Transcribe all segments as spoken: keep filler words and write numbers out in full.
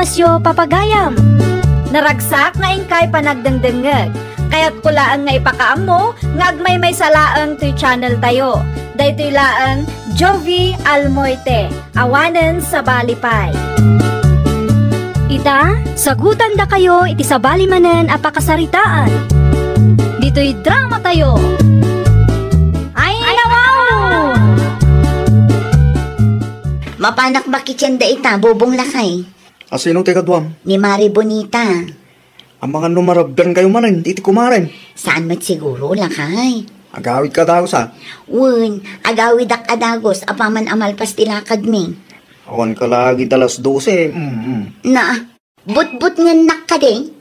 Sio papagayam. Naragsak nga inkay panagdengdengngeg. Kayatko laeng nga ipakaammo nga agmaymaysa laeng toy channel tayo. Daytoy laeng Jovi Almoite, awanen sabali pay. Ita, sagutan dakayo iti sabali manen a pakasaritaan. Ditoy drama tayo. Ay, nawaw! Mapanak makitienda ita, bubong lakay. Asino ti kaduam? Ni Mari Bonita. Amangan no marabdan kayo manen, iti kumaren. Saan met siguro, lakay? Agawid ka daw sa? Wen, agawidak a dagus, apaman a malpas ti lakadmi. Awan ka lagi alas dose, mm, mm. Na, butbutngennak kadi?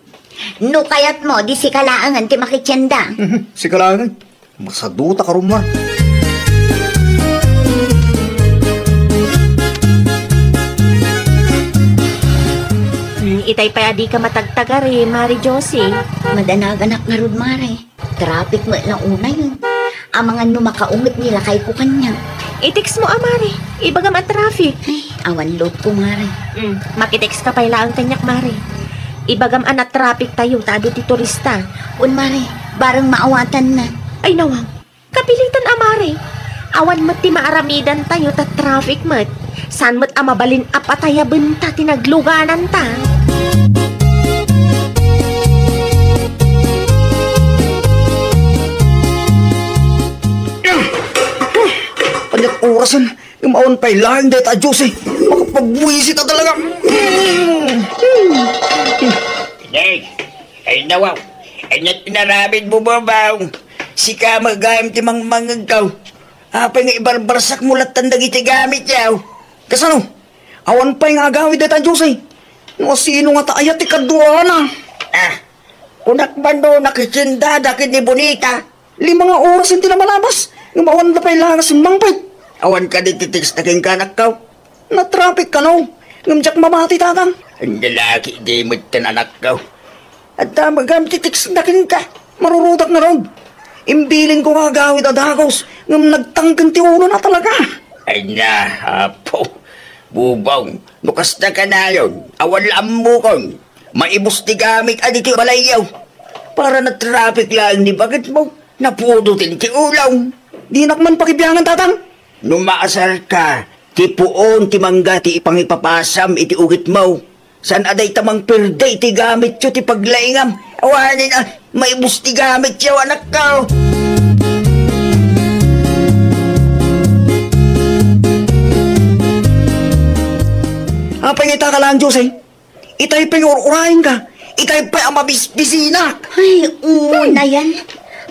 No kayatmo, di sika laengen ti makitienda. Sika laengen? Masaduta ka rumar. Hmm, itay pay a dika matagtagari, Mari Josie. Madanaganak ngarud, Mare. Traffic met la unay. Amangan no makaunget ni lakayko kaniak. I-text mo a, Mare. Ibagam a traffic. Ay, awan loadko, Mare. Hmm, makitext ka pay laeng kaniak, Mare. Ibagam a na-traffic tayo, ta adu ti turista. Wen, Mare, bareng maawatanna. Ay, nawang. Kapilitan a, Mare. Awan met ti maaramidantayo ta traffic met. Saan met a mabalin a patayabenta ti naglugananta? Aniat orasen, ngem awan pay laeng dayta a Dios, eh. Makapagbuwisit a talaga. Nay, ay nawaw. Aniat inaramid mo, Bobaw? Sika met gayam ti mangmangegko. Apay nga ibarbarsak mo lattan dagiti gamityo? Kasano? Awan pay nga agawid dayta a Dios, eh. No asino nga ta aya ti kaduana? Ah, kunak man no nakitiendada ken ni Bonita. Lima nga oras ti namalabas, ngem awan da pay la nga simmangpet. Awan kadi ti text na kenka, anakko? Na-traffic kano, ngem diak mabati, Tatang. Ang lalaki, di met tan, anakko. Adda met gayam ti text na kenka. Marurudak ngarud. Imbilinko nga agawid a dagus, ngem nagtangken ti ulona talaga. Ay na, apo. Bubong, no kasta kanayon, awan la ammokon. Maibus ti gamit a ditoy balayyo. Para na-traffic laeng ni baketmo. Napudoten ti ulom. Dinak man pakibiangan, Tatang. No maasarka, ti puon ti mangga ti ipangipapasam iti ugitmo. Saan a dayta mangperde iti gamityo ti paglaingam? Awanen a, maibus ti gamityo, anakko. Apay nga ita ka laeng, Jose? Itay pay nga ur-urayenka. Itay pay a mabisbisinak. Ay, unayan.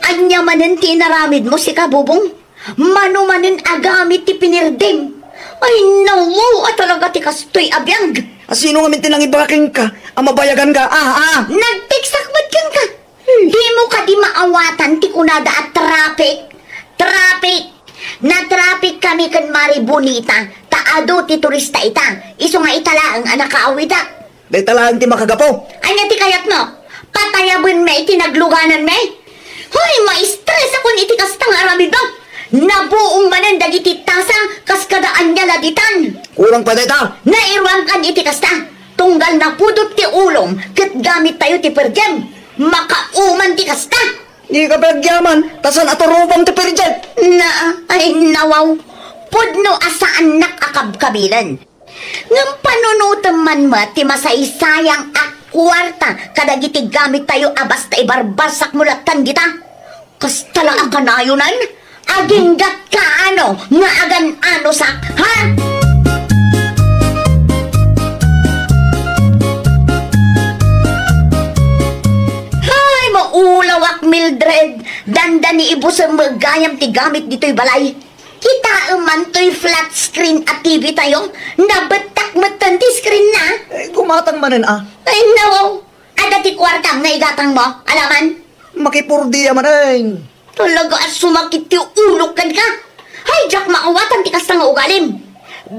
Ania manen ti inaramidmo, sika, Bubong? Mano manen a gamit ti pinirdem? Ay, nawaw a talaga ti kastoy a biag. A sino ngamin ti nangibaga kenka a mabayaganka? Ah, ah. Nagteksak met kenka. Hmm. Dimo kadi maawatan ti kunada a traffic? Traffic! Na-traffic kami ken Mari Bonita, ta adu ti turista ita. Isu nga ita laeng a nakaawidak. Dayta laeng ti makagapu. Ania ti kayatmo? Patayabenmi iti naglugananmi? Hoy, ma-stress akon iti kasta nga aramidmo. Nabuong manen dagiti tasa kas kada ania la ditan. Kulang pa dayta. Nairuankan iti kasta. Tunggal napudot ti ulom, ket gamittayo ti perdem. Makauman ti kasta. Dika pay agyaman, ta saan a turupam ti perdem. Na, ay, nawaw. Pudno a saannak a kabkabilen. Ngem panunotem man met ti masaysayang a kuarta kadagiti gamittayo a basta ibarbarsakmo lattan dita. Kasta la a kanayonan? Aginggatka ano nga agan-anosak, ha? Hay, maulawak, Mildred. Dandani ibusem met gayam ti gamit ditoy balay. Kitaem man toy flat screen a T V tayo, nabettak metten ti screen na. Eh, gumatang manen, ah. Ay, no. Adda ti kuartam nga igatangmo, alaman? Makipurdia manen. Talaga a sumakit ti ulok kenka. Hay, diak maawatan ti kasta nga ugalim.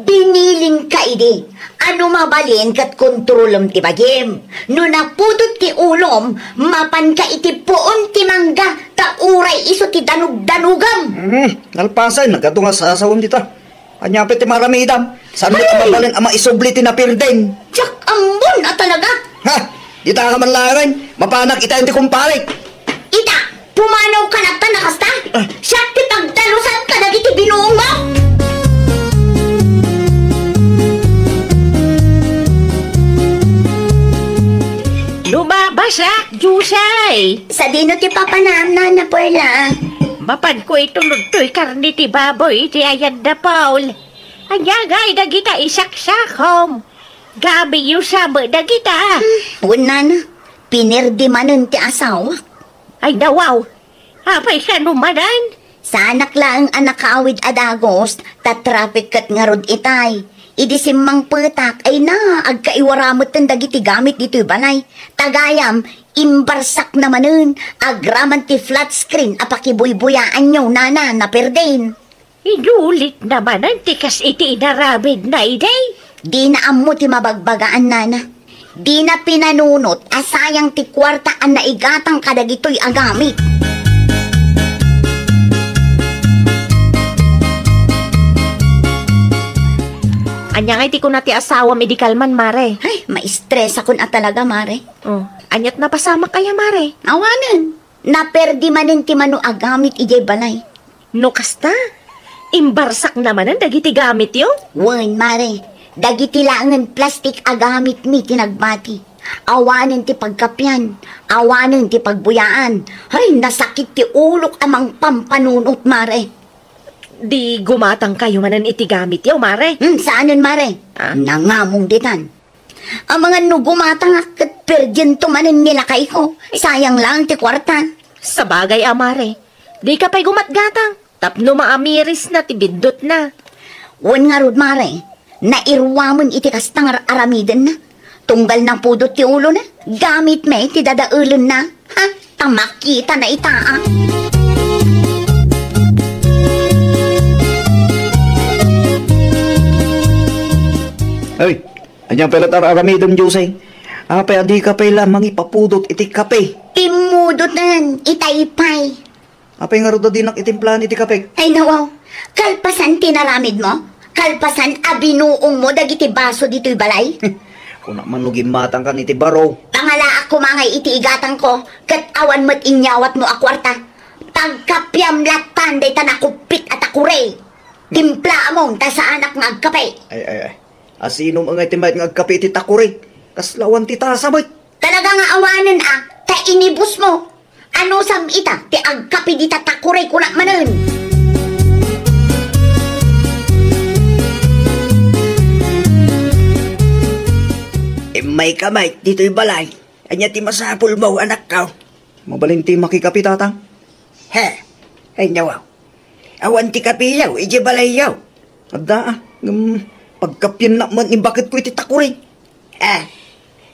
Binilinka idi. Ano mabalin ket kontrolem ti bagim. No napudot ti ulom, mapanka iti puon ti mangga, ta uray isu ti danugdanugam. Hmm, nalpasen, nagadu nga sasawem dita. Ania pay ti maaramidam? Saan met a mabalin a maisubli ti napirdin? Diak ammon a talaga. Ha? Dita ka man laeng, mapanak ita ti kumpare. Ita, pumanaw ka latta na kasta? Ah. Siak ti pagdalusan kadagiti binuong mo. Lumabasak, Jusay! Sadino ti papanam, Nana Perla? Mapanko itulod toy karne ti baboy iti ayanda, Paul. Ania ngay dagita isaksakom? Gabiyo sa met dagita. Hmm, wen, Nana. Pinerdi manen ti asawak. Ay, nawaw. Apay kano manen? Saanak laeng a nakaawid a dagus, ta traffic ket ngarud itay. Idi simmangpetak, ay na, agkaiwara metten dagiti gamit ditoy balay. Ta gayam, imbarsakna manen, agraman ti flat screen a pakibuybuyaanyo, Nana, napirdin. Inulit na manen ti kas iti inaramidna idi. Dina ammo ti mabagbagaan, Nana. Dina pinanunot a sayang ti kuarta a naigatang kadagitoy a gamit. Ania ngay ti kuna ti asawam idi kalman, Mare? Ay, maistresakon a talaga, Mare. Oh, aniat napasamak aya, Mare? Awanen. Naperdi manen ti mano a gamit idiay balay. No kasta, imbarsakna manen dagiti gamityo? Wen, Mare, dagiti laengen plastik a gamitmi ti nagbati. Awanen ti pagkapian, awanen ti pagbuyaan. Ay, nasakit ti ulok a mangpampanunot, Mare. Di gumatangkayo manen iti gamityo, Mare? Hmm, saanen, Mare. Ah? Nangamong ditan. Amangan no gumatangak ket perdiento manen ni lakayko. Sayang laeng ti kuarta. Sabagay a, Mare, dika pay gumatgatang tapno maamirisna ti biddutna. Wen ngarud, Mare, nairuamen iti kasta nga ar-aramidenna. Tunggal napudot ti ulona, gamitmi ti dadaelenna. Ha? Ta makitana ita, a. Ay, ania pay la't ar-aramidem, Jose? Apay a dika pay la mangipapudot iti kape? Immudoten, itay pay. Apay ngarud a dinak itimplaen iti kape? Ay, nawaw. Kalpasan ti naramidmo? Kalpasan a binuongmo dagiti baso ditoy balay? Kuna man no gimmatangkan iti baro. Pangalaak koma ngay iti igatangko, ket awan met inyawatmo a kuarta. Pagkapiam lattan dayta nakuppit a takuri. Timplaamon ta saanak nga agkape. Ay, ay, ay. Asino ngay ti mayat nga agkape iti takuri? Kasla awan ti tasa met. Talaga nga awanen a, ta inibusmo. Anusam ita ti agkape dita takuri, kunak manen. Immayka met ditoy balay. Ania ti masapulmo, anakko? Mabalin ti makikape, Tatang. He, ania, aw? Awan ti kapeyo idiay balayyo? Adda, a. Ngem pagkapiennak met ni baketko iti takuri. A,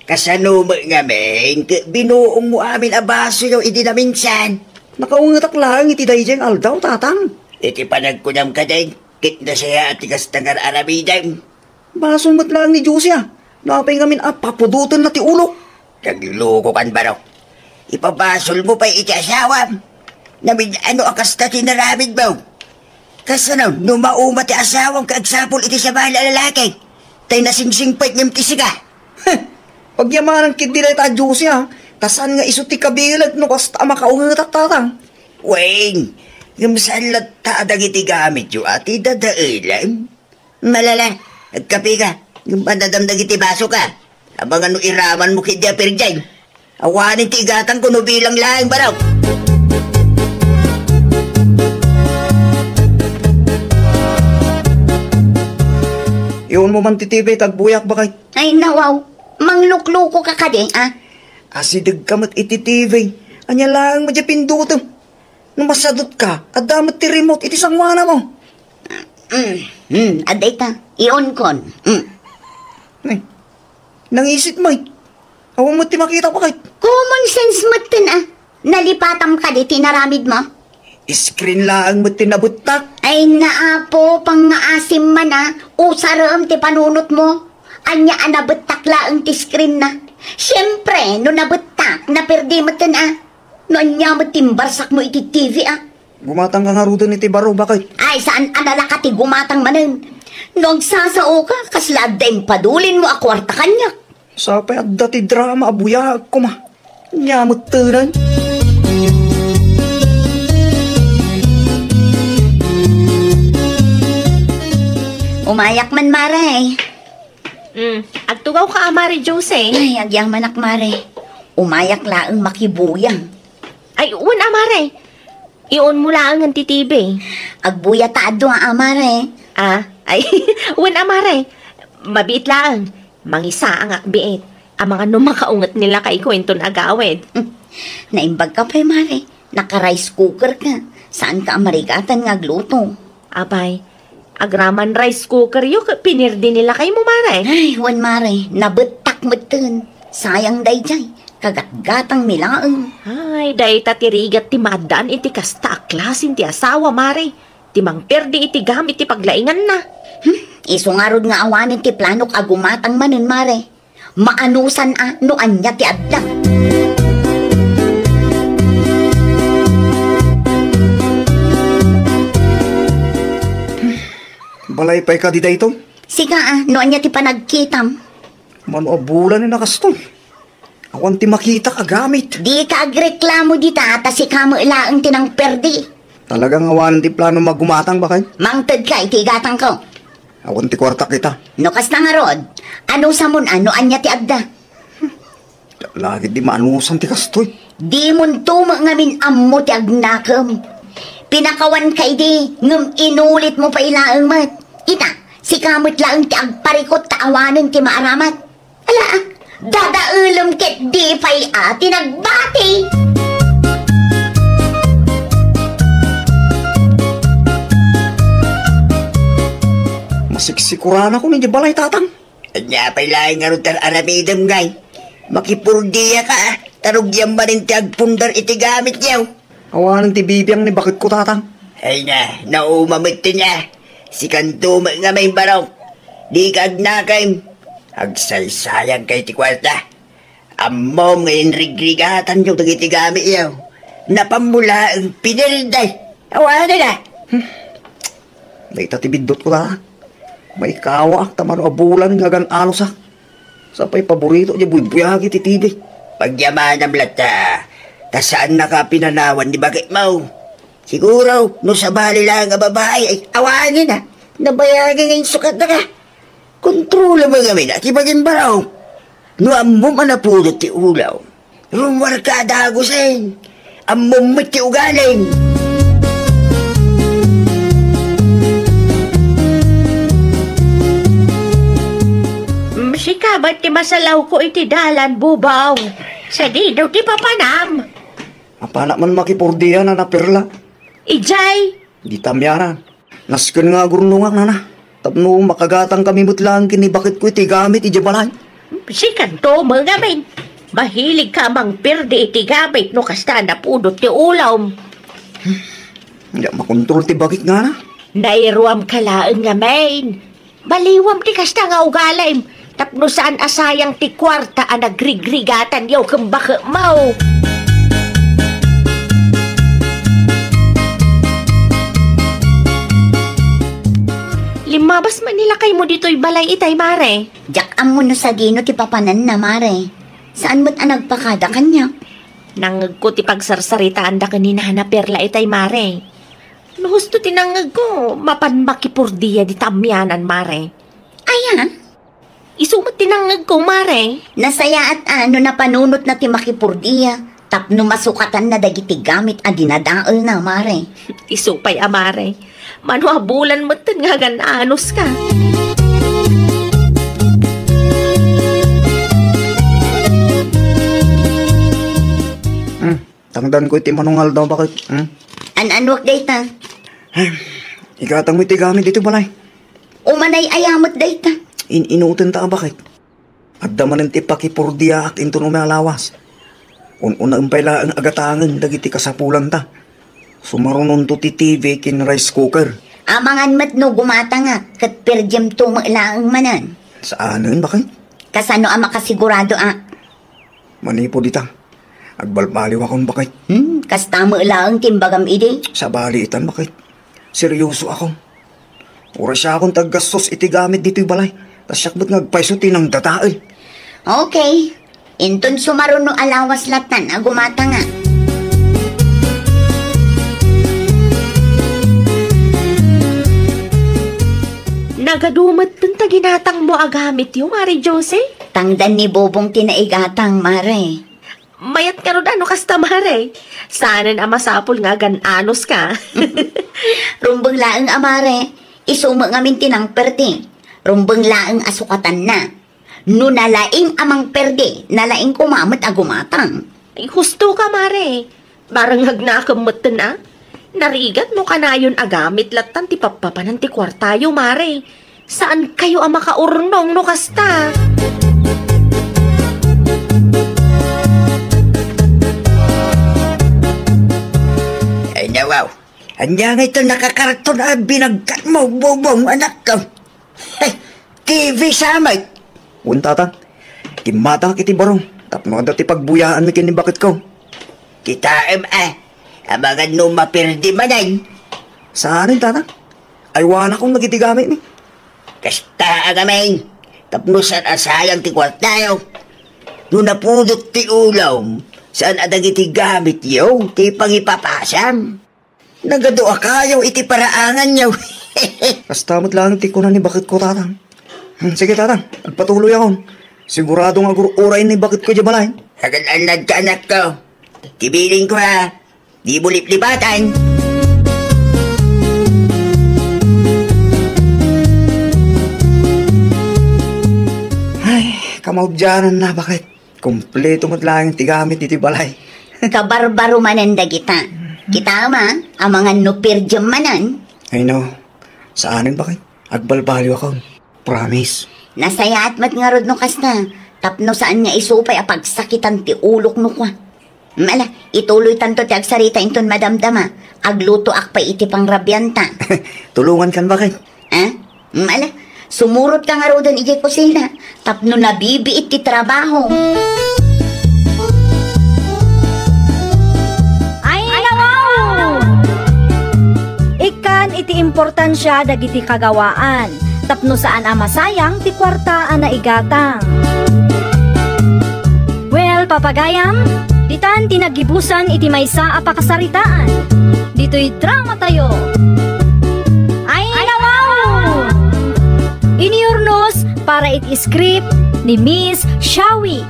kasano met ngamin ket binuongmo amin a basoyo idi naminsan? Nakaungetak laeng iti daydiay nga aldaw, Tatang. Iti panagkunam kadi, ket nasayaat ti kasta nga ar-aramidem. Basol met laeng ni Jose, a. No apay ngamin a papudotenna ti ulo. Naglulokokan, baro. Ipabasolmo pay iti asawam. Namin-ano a kasta ti inaramidmo? Kasano no mauma ti asawam ket agsapul iti sabali a lalaki? Tay nasingsingpet ngem ti sika. Heh! Pagyamanan ketdi dayta a Jose, a. Ta saan nga isu ti kabileg no kasta a makaungetak, Tatang? Wen, ngem saan latta a dagiti gamityo a ti dadaelem? Malala, agkapeka. Ngem adda dagiti basoka. Amangan no iramanmo ketdi a perdiay. Awanen ti igatangko no bilang laeng, baro. Iunmo man ti T V, ta agbuyak, baket. Ay, nawaw. Manglukluko ka kadi, a? Asidegka met iti T V. Ania laeng met diay pindutem? No masadutka, adda met ti remote iti sangoanamo. Mm, mm, adda ita. Ionkon. Mm. Ay, nangisit met. Awan met ti makita, baket. Common sense metten, a. Nalipatam kadi ti inaramidmo? Screen laeng met ti nabettak. Ay, naapo, pangngaasim man, a. Usarem ti panunotmo. Ania a nabettak laeng ti screen na? Siempre, no nabettak, naperdi metten, a. No ania met ti imbarsakmo iti T V, a? Gumatangka ngaruden iti baro, baket. Ay, saan a nalaka ti gumatang manen? No agsasaoka, kasla adda impadulinmo a kuarta kaniak. Sapay adda ti drama a buyaag koma. Nia met tenen. Umayak man, Mare. Mm, agtugawka a, Mare Jose. Ay, agyamanak, Mare. Umayak laeng makibuyang. Ay, wen a, Mare. Iunmo laengen ti T V. Agbuya ta adu a, Mare. Ah, ay, wen a, Mare. Mabiit laeng. Mangisaangak biit. Amangan no makaunget ni lakayko inton agawid. Hmm. Naimbagka pay, Mare. Naka-rice cooker ka. Saanka a marigatan nga agluto. Apay, agraman rice cooker yo ket pinirdi ni lakaymo, Mare. Ay, wen, Mare, nabettak metten. Sayang daydiay, kagatgatangmi laeng. Ay, dayta ti rigat ti maaddaan iti kasta a klasen ti asawa, Mare. Ti mangperdi iti gamit ti paglainganna. Hmm, isu ngarud nga awanen ti planok a gumatang manen, Mare. Maanusan a no ania ti adda. Balay pay kadi daytoy? Sika a, no ania ti panagkitam? Mano a bulan ni nakastoy? Awan ti makitak a gamit. Dika agreklamo dita, ta sika met laeng ti nangperdi. Talagang awanen ti plano magumatang, baket? Mangtedka iti igatangko. Awan ti kuartak ita. No kasta ngarud, anusamon a no ania ti adda? Lagid di maanusan ti kastoy. Dimonto met ngamin ammo ti agnakem. Pinakawanka idi, ngem inulitmo pay laeng met. Ita, sika met laeng ti agparikut ta awanen ti maaramat. Ala, dadaelem ket di pay a ti nagbati. Masiksikuranakon idiay balay, tatang. Ania pay laeng ngarud ti ar-aramidem, ngay? Makipurdiaka, a. Ta rugian manen ti agpundar iti gamityo. Awanen ti bibiang ni baketko, tatang. Ay na, nauma met ti na. Sikanto met nga maimbaro. Dika agnakem. Agsaysayangka iti kuarta. Ammom nga inrigrigatanyo dagiti gamityo. Napanmo laeng pinirdi. Awanen a. Hmm. Dayta ti biddutko, tatang. Maikawaak ta mano a bulan nga agan-anusak. Sapay paborito diay buybuyagi ti T V. Pagyamanam latta, ta saannaka a pinanawan ni baketmo. Siguro, no sabali laeng a babai, ay awanen a. Nabayagi nga insukatnaka. Kontrolam ngamin a ti pagimbarok. No ammom a napudot ti ulaw, rummuarka a dagusen. Ammom met ti ugalim. Mm, sika met ti masalawko iti dalan, Bubong. Sadino ti papanam? Apanak man makipurdia, Nana Perla? Idiay? Di tamianan. Nasken nga agurnongak, Nana, tapno makagatangkami met laeng ken ni baketko iti gamit idiay balay. Sikanto met ngamin. Mahiligka a mangperdi iti gamit no kasta a napudot ti ulom. Diak makontrol ti bagik, Nana. Nairuamka laeng ngamin. Baliwam ti kasta nga ugalim. Tapno saan a sayang ti kuarta a nagrigrigatanyo ken baketmo. Limmabas man ni lakaymo ditoy balay itay, Mare. Diak ammo no sadino ti papananna, Mare. Saan met a nagpakada kaniak? Nangngegko ti pagsarsaritaanda ken ni Nana Perla itay, Mare. No husto ti nangngegko, mapan makipurdia di tamianan, Mare. Aya? Isu met ti nangngegko, Mare. Nasayaat a no napanunotna ti makipurdia tapno masukatanna dagiti gamit a dinadaelna, Mare. Isu pay a, Mare. Mano a bulan metten nga agan-anuska. Hmm, tangdanko iti mano nga aldaw, baket. Hmm? An-anuak dayta? Ay, igatangmo iti gamit ditoy balay. Umanay aya met dayta? In-inutenta a baket. Adda manen ti pakipurdiaak inton umay a lawas. Un-unaem pay laeng a gatangen dagiti kasapulanta. Sumarunonto ti T V ken rice cooker. Amangan met no gumatangak ket perdiemto met laeng manen. Saanen, baket? Kasano a makasigurado a? Manipud ita, Agbalbaliwakon, baket. Hmm, kasta met laeng ti imbagam idi. Sabali itan, baket. Seriosoakon. Uray siakon ti aggastos iti gamit ditoy balay. Ta siak met nga agpayso ti nangdadael. Okay. Inton sumaruno a lawas lattan a gumatanga. Nagadu metten ta ginatangmo a gamityo, Mare Jose? Tangdan ni Bobong ti naigatang, Mare. Mayat ngarud a no kasta, Mare. Saanen a masapul nga agan-anos ka. Rumbeng laeng a, Mare. Isu met ngamin ti nangperdi. Rumbeng laeng a sukatanna. No nalaing a mangperdi, nalaing koma met a gumatang. Ay, husto ka, Mare. Barangagnakem metten a. Narigat no kanayon a gamit lattan ti pappapanan ti kuartayo, Mare. Saankayo a makaurnong no kasta. Ay, nawaw. Ania nga ito nakakarton a binagkat mo, Bobong, anakko? Hey, T V sa met. Wen, Tatang. Kimmatangak iti barong tapno adda ti pagbuyaanmi ken ni baketko. Kitaem a, amangan no maperdi manen. Saanen, Tatang. Aywanakon dagiti gamitmi. Kasta a ngamin, tapno saan a sayang ti kuartayo. No napudot ti ulom, saan a dagiti gamityo ti pangipapasam. Nagadu a kayo iti paraanganyo. Kasta met laeng ti kuna ni baketko, Tatang. Hmm, sige, Tatang, agpatuloyakon. Sigurado nga agur-uray ni baketko diay balay. Agad-annad ka, anakko. Ti bilinko, ha? Di mo liplipatan. Ay, kamaudiananna, baket. Kompleto met laeng ti gamit iti balay. Kabarbaro manen dagita. Kitaem a, amangan no per diem manen. Ay, no. Saanen, baket. Agbalbaliwakon. Promise. Nasayaat met ngarud no kasta, tapno saan nga isu pay a pagsakitan ti ulok no kua. Mala, ituloytanto ti agsarita inton madamdama. Aglutoak pay iti pangrabianta. Tulongankan, baket. Ha? Mala, sumurotka ngaruden idiay kusina tapno nabibiit ti trabaho. Ay, nawaw! Ikkan iti importansia dagiti kagawaan tapno saan a masayang ti kuarta a naigatang. Well, papagayam, ditan ti naggibusan iti maysa a pakasaritaan. Ditoy dramatayo. Ay, nawaw! Iniurnos para iti script ni Miss Shawi.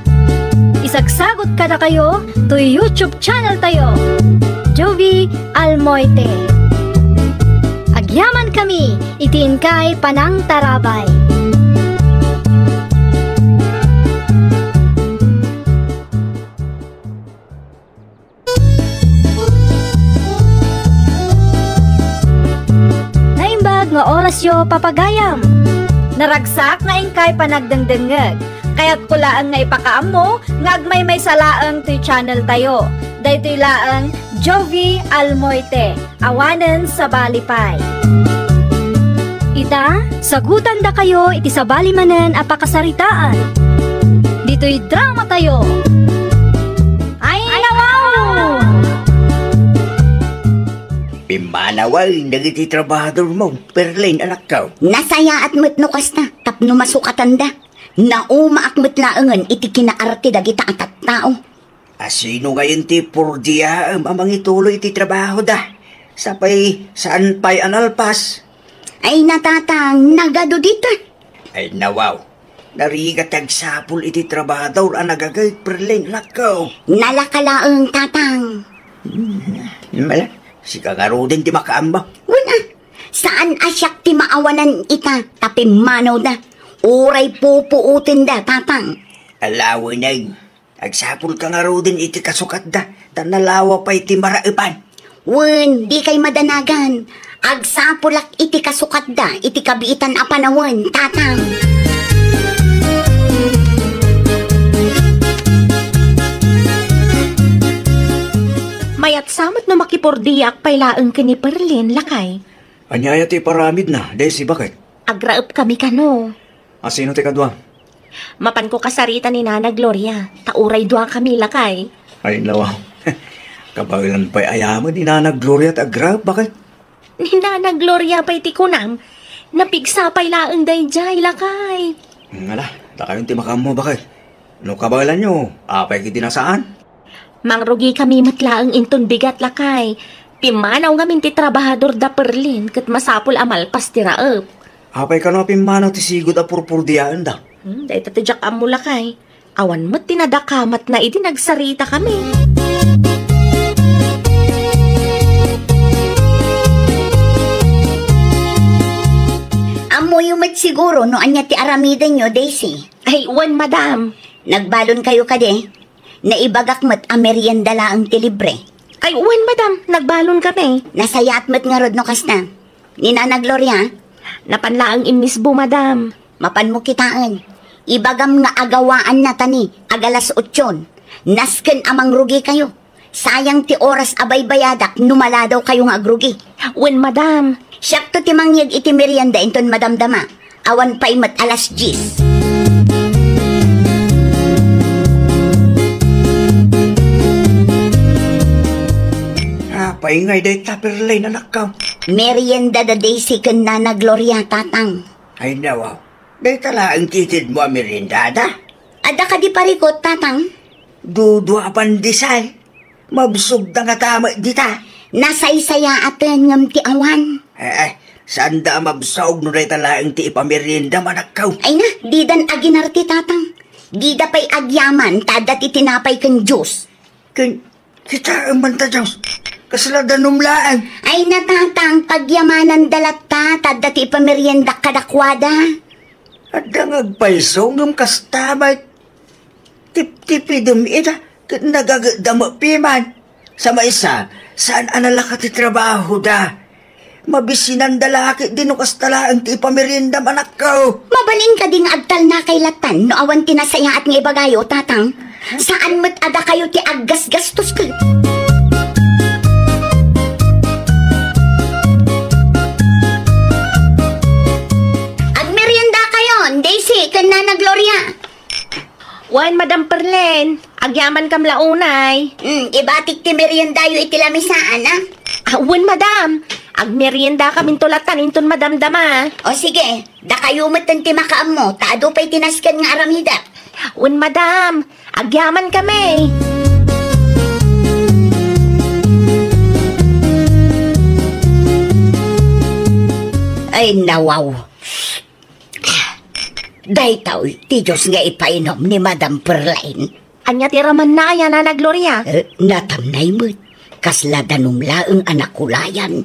Isagsagot kadakayo toy YouTube channel tayo, Jovi Almoite. Agyaman kami iti inkay panangtarabay. Naimbag nga orasyo, papagayam. Naragsak nga inkay panagdengdengngeg. Kayatko laeng nga ipakaammo nga agmaymaysa laeng toy channel tayo. Daytoy laeng Jovi Almoite, awanen sabali pay. Ita, sagutandakayo iti sabali manen a pakasaritaan. Ditoy dramatayo. Ay, nawaw! Pimmanawen dagiti trabahadormo, Perlin, anakko. Nasayaat met no kasta, tapno masukatanda. Naumaak met laengen iti kinaarte dagita a tattao. Asino ngayon ti purdiaem a mangituloy iti trabahoda? Sapay saan pay a nalpas? Ay, natatang, nagadu dita. Ay, nawaw. Narigat ti agsapul iti trabahador a nagaget, Perlin, anakko. Nalaka laeng, tatang. Hmm, mala, sika ngaruden ti makaammo. Wen a, saan a siak ti maawanan ita, ta pimmanawda. Uray pupuotenda, tatang. Alaweneg. Agsapulka ngaruden iti kasukatda, ta nalawa pay ti maraepan. Wen, dikay madanagan. Agsapulak iti kasukatda, iti kabiitan a panawen, tatang. Mayat sa met no makipurdiak pay laeng ken ni Perlin, lakay. Ania aya ti iparamidna, Desi, baket? Agraepkami kano. Asino ti kadua? Mapanko kasarita ni Nana Gloria, ta uray duakami, lakay. Ay, nawa. Kabaelan pay aya met ni Nana Gloria ti agraep, baket? Ni Nana Gloria pay ti kunam, napigsa pay laeng daydiay, lakay. Ngala, dakayon ti makaammo, baket? No kabaelanyo, apay ketdi a saan? Mangrugikami met laeng inton bigat, lakay. Pimmanaw ngamin ti trabahador da Perlin ket masapul a malpas ti raep. Apay kano a pimmanaw ti sigud a purpurdiaenda? Hmm, dayta ti diak ammo, lakay. Awan met ti nadakamatna idi nagsaritakami. Ammoyo met siguro no ania ti aramidenyo, Daisy. Ay, wen, madam. Nagbalonkayo kadi? Naibagak met a merienda laeng ti libre. Ay, wen, madam. Nagbalon kami. Nasayaat met ngarud no kasta. Ni Nana Gloria? Napan laeng immisbo, madam. Mapanmo kitaen. Ibagam nga agawaannatani, agalas otsion. Nasken a mangrugikayo. Sayang ti oras a baybayadak no maladawkayo nga agrugi. Wen, madam. Siakto ti mangyeg iti merienda inton madamdama. Awan pay met alas dies. Apay ngay dayta, Perlin, anakko? Merienda da Daisy ken Nana Gloria, tatang. Ay, nawa. Dayta laeng ti itedmo a meriendada? Adda kadi parikut, tatang? Dudua a pandesal. Mabsogda ngata met dita. Nasaysayaaten ngem ti awan. Eh, eh, saanda a mabsog no dayta laeng ti ipameriendam, anakko. Ay na, didan aginar ti tatang. Dida pay agyaman ta adda ti tinapay ken juice. Ken, kitaem man ta, Dios. Kasla danum laeng. Ay na, tatang, pagyamananda latta ta adda ti ipameriendak kadakuada. Adda nga agpayso ngem kasta met. Tiptipidem ida, ket nagagedda met piman. Sa maysa, saan a nalaka ti trabahoda. Mabisinanda la ketdi no kasta laeng ti ipameriendam, anakko. Mabalin kadi nga agtalnakay lattan no awan ti nasayaat nga ibagayo, tatang? Saan met a dakayo ti aggasgastos ket? Agmeriendakayon, Daisy ken Nana Gloria. Wen, Madam Perlen, agyamankam la unay. Hmm, ibatik ti meriendayo iti lamisaan, a? Ah, wen, Madam. Agmeriendakaminto lattan inton madamdama. O sige, dakayo metten ti makaammo, ta adu pay ti nasken nga aramidek. Wen, Madam. Agyamankami. Ay, nawaw. Daytoy ti juice nga ipainom ni Madam Perlin. Ania ti ramanna aya, Nana Gloria? Eh, natamnay met. Kasla danum laeng a nakulayan.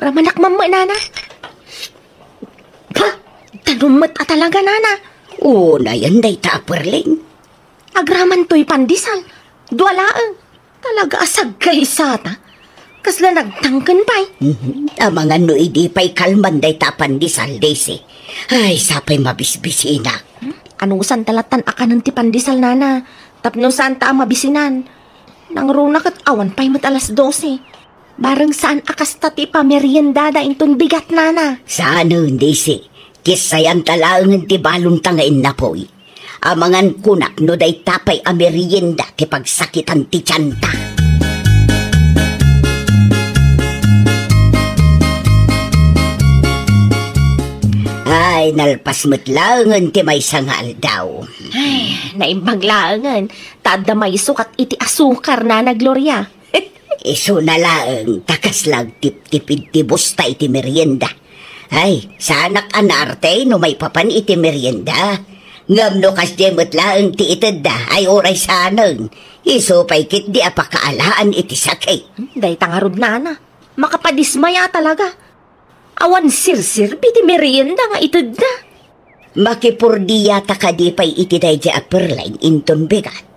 Ramanak mamma, Nana. Ha? Danum met a talaga, Nana. Unayen dayta a Perlin. Agraman toy pandesal. Dua laeng. Talaga a saggaysata. Kasla nagtangken pay. Mhm. Amangan no idi pay kalman dayta a pandesal, Daisy. Ay, sapay mabisbisinak. Hmm? Anusanta lattan a kanen ti pandesal, Nana? Tapno saanta a mabisinan. Nangruna ket awan pay met alas dose. Bareng saan a kasta ti ipameriendada inton bigat, Nana. Saanen, Daisy. Kissayanta laengen ti balonta nga innapoy. Amangan kunak no dayta pay a merienda ti pagsakitan ti tianta. Ay, nalpas met laengen ti maysa nga aldaw. Ay, naimbag laengen, ta adda mayso kat iti asukar, Nana Gloria. Isuna laeng ta kasla agtiptipid ti busta iti merienda. Ay, saanak a naarte no maipapan iti merienda. Ngem no kasdiay met laeng ti itedda, ay uray saanen. Isu pay ketdi a pakaalaan iti sakit. Hmm, dayta ngarud, Nana. Makapadismaya talaga. Awan serserbi ti merienda nga itedda. Makipurdiata kadi pay iti daydiay a Perlin inton bigat?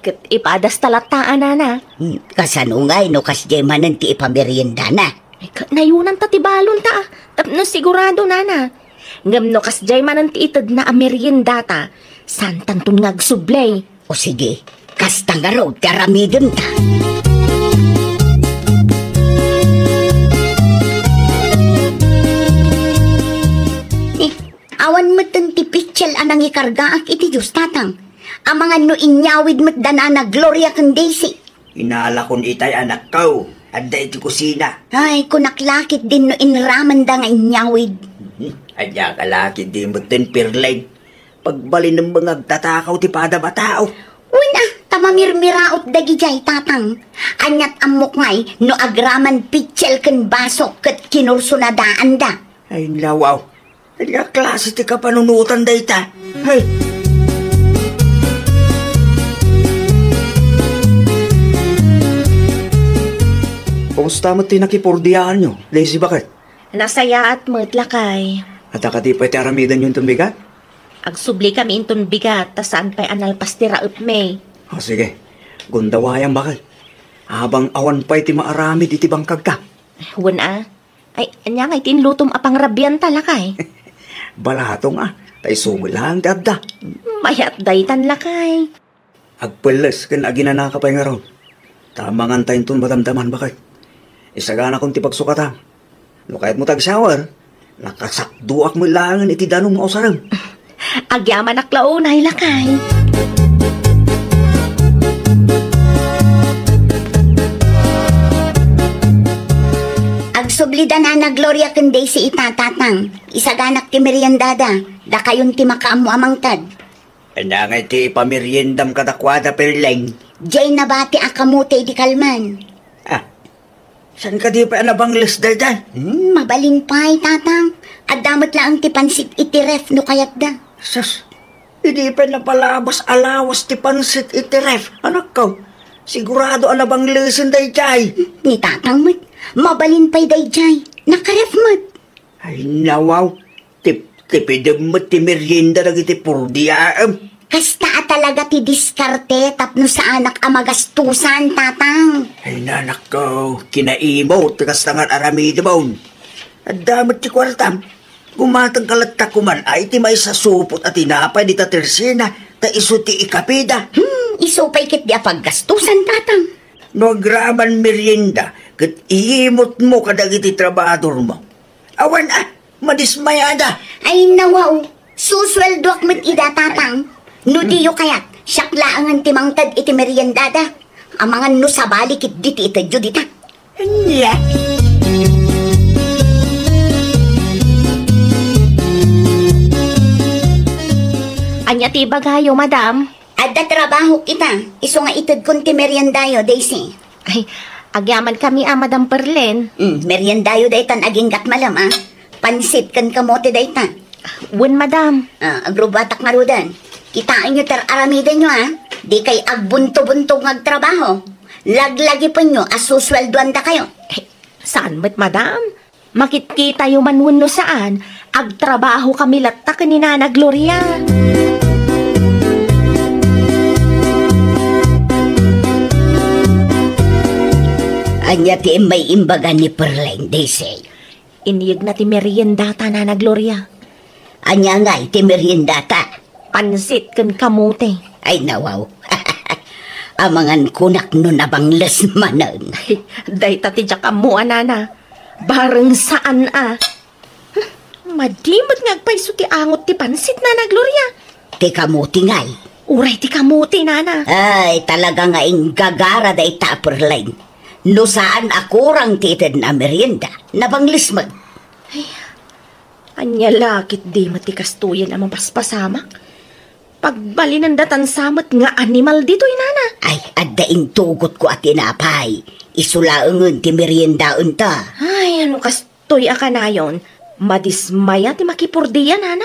Ket ipadasta latta, Nana. Hmm, kasano ngay no kasdiay manen ti ipameriendana? Ay, ka-, nayunanta ti balonta, a. Tapno sigurado, Nana. Ngem no kasdiay manen ti itedna a meriendata, saantanton nga agsubli. O sige, kasta ngarud ti aramidenta. Eh, awan metten ti pitsil a nangikargaak iti juice, tatang. Amangan no inyawid met da Nana Gloria ken Daisy. Inalakon itay, anakko. Adda iti kusina. Ay, kunak la ketdin no inramanda nga inyawid. Hmm, ania ka la ketdi metten, Perleng? Pagbalinem nga agtatakaw ti padam a tao. Wen a, ta mamirmiraot dagijay, tatang. Aniat ammok ngay no agraman pitsil ken baso ket kinursunadaanda. Ay, nawaw. Ania klase ti kapanunotan dayta? Hay! Kumusta met ti nakipurdiaanyo, Daisy, baket? Nasayaat met, lakay. Adda kadi pay ti aramidenyo inton bigat? Agsublikamin inton bigat, ta saan pay a nalpas ti raepmi. O, sige. Gundawayam, baket. Abang awan pay ti maaramid iti bangkagta. Wen a. Ay, ania ngay ti inlutom a pangrabianta, lakay? Balatong a, ta isu met laeng ti adda. Mayat daytan, lakay. Agpelles ken aginanaka pay ngarud. Ta amangan ta inton madamdaman, baket. Isaganakon ti pagsukatam. No kayatmo ti agshower, nakasakduak met laengen iti danum nga usarem. Agyamanak la unay, lakay. Agsubli da Nana Gloria ken Daisy ita, tatang. Isaganak ti meriendada. Dakayon ti makaammo a mangted. Ania ngay ti ipameriendam kadakuada, Perleng? Diay nabati a kamote idi kalman. Ah, saan kadi pay a nabangles dayta? Hmm, mabalin pay, tatang. Adda met laeng ti pansit iti ref no kayatda. Sus, idi pay napalabas a lawas ti pansit iti ref, anakko. Sigurado a nabanglesen daydiay. Ni tatang met, mabalin pay daydiay. Nakaref met. Ay, nawaw. Tip-, tipidem met ti merienda dagiti purdiaem. Kasta a talaga ti diskarte tapno saanak a magastusan, tatang. Ay, nanakko, kinaimot ti kasta nga aramidemon. Adda met ti kuartam. Gumatangka latta koman a iti maysa supot a tinapay dita tersena, ta isu ti ikapida. Hmm, isu pay ketdi a paggastusan, tatang. No agraman merienda, ket iimotmo kadagiti trabahadormo. Awan a, madismayada. Ay, nawaw. Susueldoak met ida, tatang. No diyo kayat, siak laengen ti mangted iti meriendada. Amangan no sabali ketdi ti itedyo dita. Ania? Ania ti ibagayo, madam? Adda trabahok ita, isu nga itedkon ti meriendayo, Daisy. Ay, agyamankami a, Madam Perlen. Mm, meriendayo daytan aginggat malem a. Pansit ken kamote dayta. Wen, madam. Ah, agrubatak ngaruden. Kitaenyo ti ar-aramidenyo a. Dikay agbunto-bunto nga agtrabaho. Laglagipenyo a susueldoandakayo. Eh, saan met, madam? Makitkitayo man wenno saan, agtrabahokami latta ken ni Nana Gloria. Ania ti immay imbaga ni Perleng, Daisy? Inyegna ti meriendata, Nana Gloria. Ania ngay ti meriendata? Pansit ken kamote. Ay, nawaw. Amangan kunak no nabangles manen. Ay, dayta ti diak ammo a, nana. Bareng saan a. Madi met nga agpayso ti angot ti pansit, Nana Gloria. Ti kamote ngay. Uray ti kamote, nana. Ay, talaga nga inggagara dayta a Perleng. No saan a kurang ti itedna a merienda, nabangles met. Ay, ania la ketdi met ti kastoyen a mapaspasamak? Pagbalinanda tansa met nga animal ditoy, nana. Ay, adda intugotko a tinapay. Isu laengen ti meriendaenta. Ay, ano kastoy a kanayon? Madismaya ti makipurdia, nana.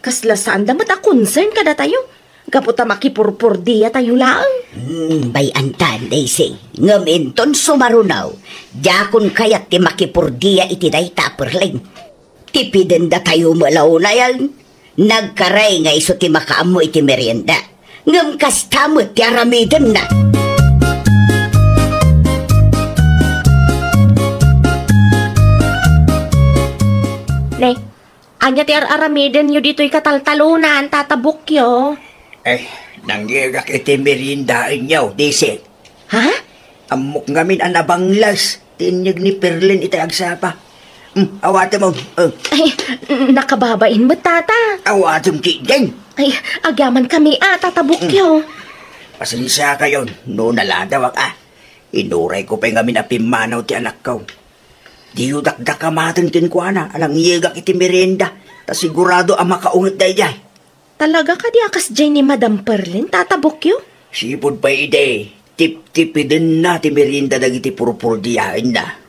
Kasla saanda met a concern kadatayo. Gapu ta makipurpurdiatayo laeng. Hmm, bay-antan, Daisy. Ngem inton sumaruno, diakon kayat ti makipurdia iti dayta a Perleng. Tipidendatayo met la unayen. Nagkaray nga isu ti makaammo iti merienda. Ngem kasta met ti aramidenna. Ne, ania ti ar-aramidenyo ditoy kataltalonan, Tata Bukyo? Eh, nangyegak iti meriendaenyo, Daisy. Ha? Ammok ngamin a nabangles ti inyeg ni Perleng iti agsapa. Hmm, awatem, oh. Oh. Ay, nakababain met, tata. Awatem ketdin. Ay, agyamankami a, Tata Bukyo. Mm. Pasensiakayon no naladawak a. Inurayko pay ngamin a pimmanaw ti anakko. Diyo dakdakamaten kenkuana a nangyegak iti merienda, ta sigurado a makaunget daydiay. Talaga kadi a kasdiay ni Madam Perlin, Tata Bukyo? Sipud pay idi, tiptipidenna ti merienda dagiti purpurdiaenna.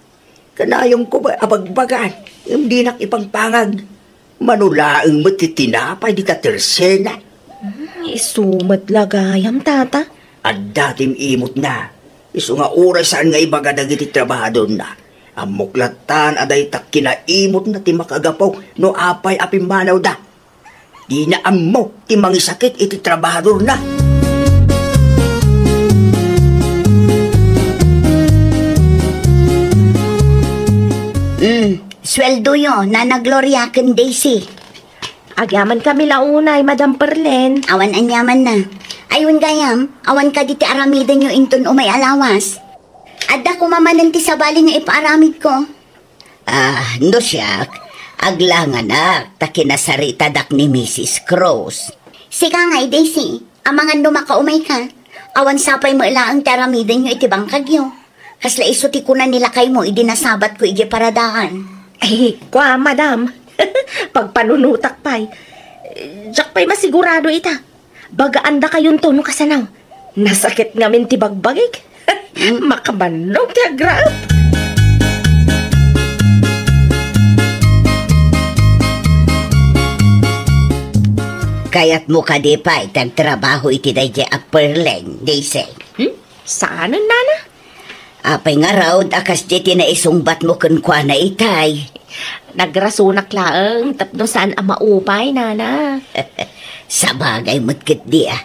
Kanayonko pay a bagbagaan, ngem dinak ipangpangag. Mano laeng met ti tinapay dita tersena. Hmm, isu met la gayam, Tata. Adda ti imotna. Isu nga uray saan nga ibaga dagiti trabahadorna. Ammok lattan a dayta kinaimotna ti makagapu no apay a pimmanawda. Dina ammo ti mangisakit iti trabahadorna. Mm, sueldoyo, Nana Gloria ken Daisy. Agyamankami la unay, Madam Perlin. Awan aniamanna. Ay, wen gayam, awan kadi ti aramidenyo inton umay a lawas? Adda koma manen ti sabali nga ipaaramidko. Ah, no siak, aglanganak ta kinasaritadak ni Misis Cruz. Sika ngay, Daisy, amangan no makaumayka. Awan sapay met laeng ti aramidenyo iti bangkagyo. Kasla isu ti kuna ni lakaymo idi nasabatko idiay paradaan. Ay, kua, madam. Pagpanunotak pay. Diak pay masigurado ita. Bagaandakayonto no kasano. Nasakit ngamin ti bagbagik. Makabannog ti agraep. Kayatmo kadi pay ti agtrabaho iti daydiay a Perlin, Daisy? Hmm? Saanen, nana? Apay ngarud a kasdi ti naisungbatmo kenkuana itay? Nagrasonak laeng tapno saan a maupay, nana. Sabagay met ketdi a.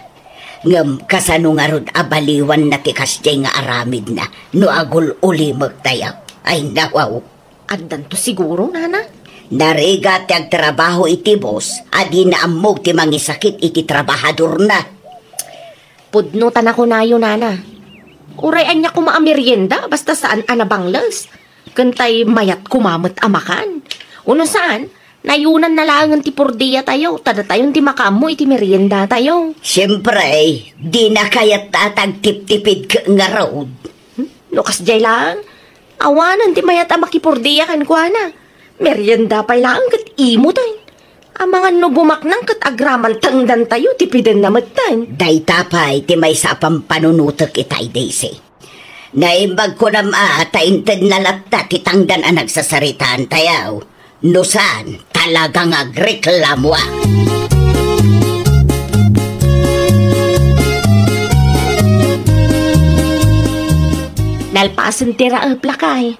Ngem kasano ngarud a baliwanna ti kasdiay nga aramidna no agul-ulimektayo? Ay, nawaw. Addanto siguro, nana? Narigat ti agtrabaho iti bus a dina ammog ti mangisakit iti trabahadorna. Pudno ta nakunayo, nana. Uray ania koma a merienda, basta saan a nabangles. Ken tay mayat koma met a makan. Uno saan, nayunanna laengen ti purdiatayo, ta datayon ti makaammo iti meriendatayo. Siempre, dina kayat ta tagtiptipid ket ngarud. Hmm? No kasdiay laeng, awanen ti mayat a makipurdia kenkuana. Merienda pay laeng ket imoten. Amangan no bumaknang ket agraman tangdantayo, tipidenna metten. Dayta pay ti maysa a pampanunotek itay, Daisy. Naimbag kunam a ta intedna latta ti tangdan a nagsasaritaantayo. No saan, talaga nga agreklamoak. Nalpasen ti raep, lakay.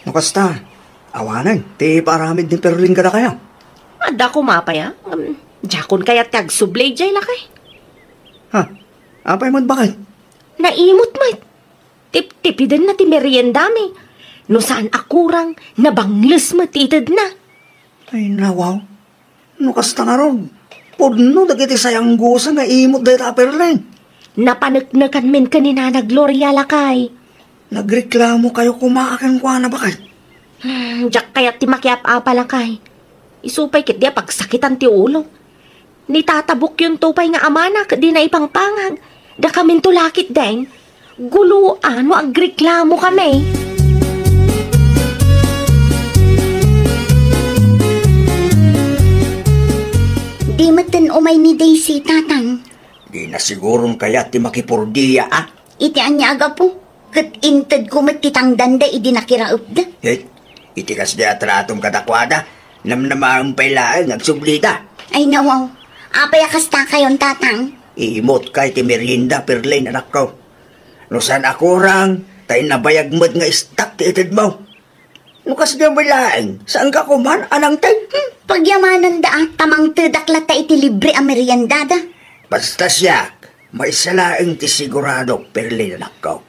No kasta, awanen ti ipaaramid ni Perlin kadakayo. Adda koma pay a. Um, diakon kayat ti agsubli idiay, lakay. Ha? Apay met baket? Naimot met. Tiptipidenna ti meriendami. No saan a kurang, nabangles met ti itedna. Ay, nawaw. No kasta ngarud, pudno dagiti sayanggosa nga imot dayta a Perlin. Napaneknekanmin ken ni Nana Gloria, lakay. Nagreklamokayo koma kenkuana, baket? Hmm, diak kayat ti makiap-apa, lakay. Isu pay ketdi a pagsakitan ti ulo. Ni Tata Bukyonto pay nga amana ket dina ipangpangag. Dakaminto la ketdin. Guloan no agreklamokami. Di metten umay ni Daisy, Tatang. Dina siguron kayat ti makipurdia, a? Iti ania a gapu, ket intedko met ti tangdanda idi nakiraepda. Ket iti kasdi a tratom kadakuada, namnamaen pay laeng nga agsublida. Ay, nawaw. Apay a kastakayon, Tatang? Imot kay ti merienda, Perlin, anakko. No saan a kurang, ta innabayag met nga istak ti itedmo. No kasdiay met laeng, saanka koman a nangted? Hmm, pagyamananda a, ta mangtedak latta iti libre a meriendada. Basta siak, maysa laeng ti siguradok, Perlin, anakko.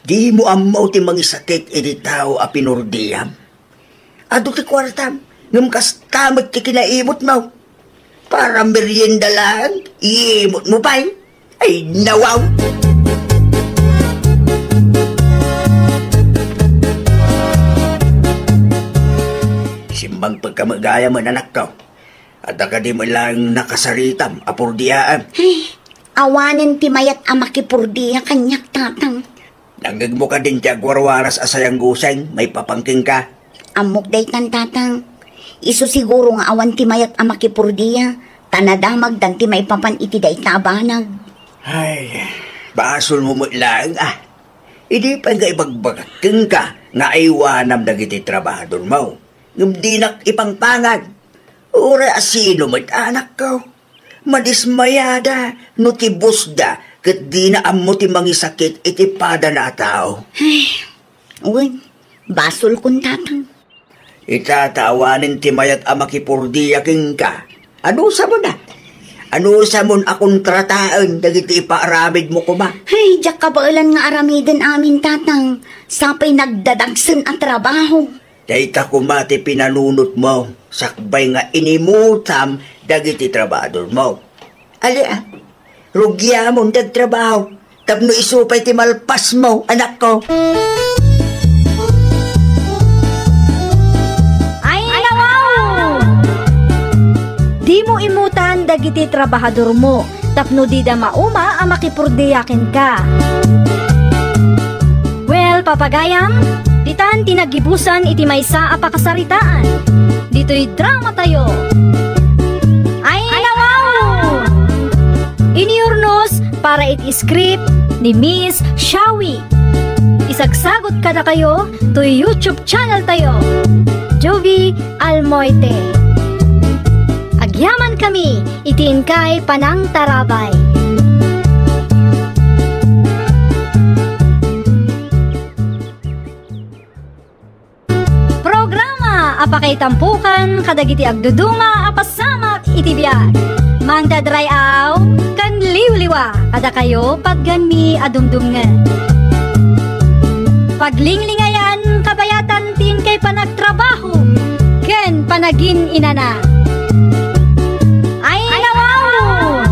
Dimo ammo ti mangisakit iti tao a pinurdiam. Adu ti kuartam, ngem kasta met ti kinaimotmo. Para merienda laeng, iimotmo pay. Ay, nawaw! Simmangpet ka met gayam, anakko. Adda kadi met laeng nakasaritam a purdiaem? Ay, awanen ti mayat a makipurdia kaniak, Tatang. Nangngegmo kadin ti agwarwaras a sayangguseng maipapan kenka? Ammok daytan, Tatang. Isu siguro nga awan ti mayat a makipurdia, ta nadamagdan ti maipapan iti dayta a banag. Ay, basolmo met laeng a. Idi pay nga ibagbagak kenka nga aywanam dagiti trabahadormo, ngem dinak ipangpangag. Uray a sino met, anakko, madismayada no ti busda ket dina ammo ti mangisakit iti padana a tao. Ay, wen, basolkon, Tatang. Ita ta awanen ti mayat a makipurdia kenka. Anusamon a? Anusamon a kontrataen dagiti ipaaramidmo koma? Ay, diak kabaelan nga aramiden amin, Tatang. Sapay nagdadagsen a trabaho. Dayta koma ti pinanunotmo, sakbay nga inimutam dagiti trabahadormo. Ali a, rugiamon ti agtrabaho, tapno isu pay ti malpasmo, anakko. Ay, nawaw! Dimo imutan dagiti trabahadormo, tapno dida mauma a makipurdia kenka. Well, papagayam, ditan ti naggibusan iti maysa a pakasaritaan. Ditoy dramatayo. Ay, nawaw! Inurnos para iti script ni Miss Shawi. Isagsagot kadakayo toy YouTube channel tayo, Jovi Almoite. Agyaman kami iti inkay panangtarabay. Programa a pakaitampokan kadagiti agduduma a pasamak iti biag. Mangdadray-aw ken liwliwa kadakayo, patgenmi a dumdumngeg. Paglinglingayaan kabayatan ti inkay panagtrabaho ken panagin-inana. Ay, nawaw!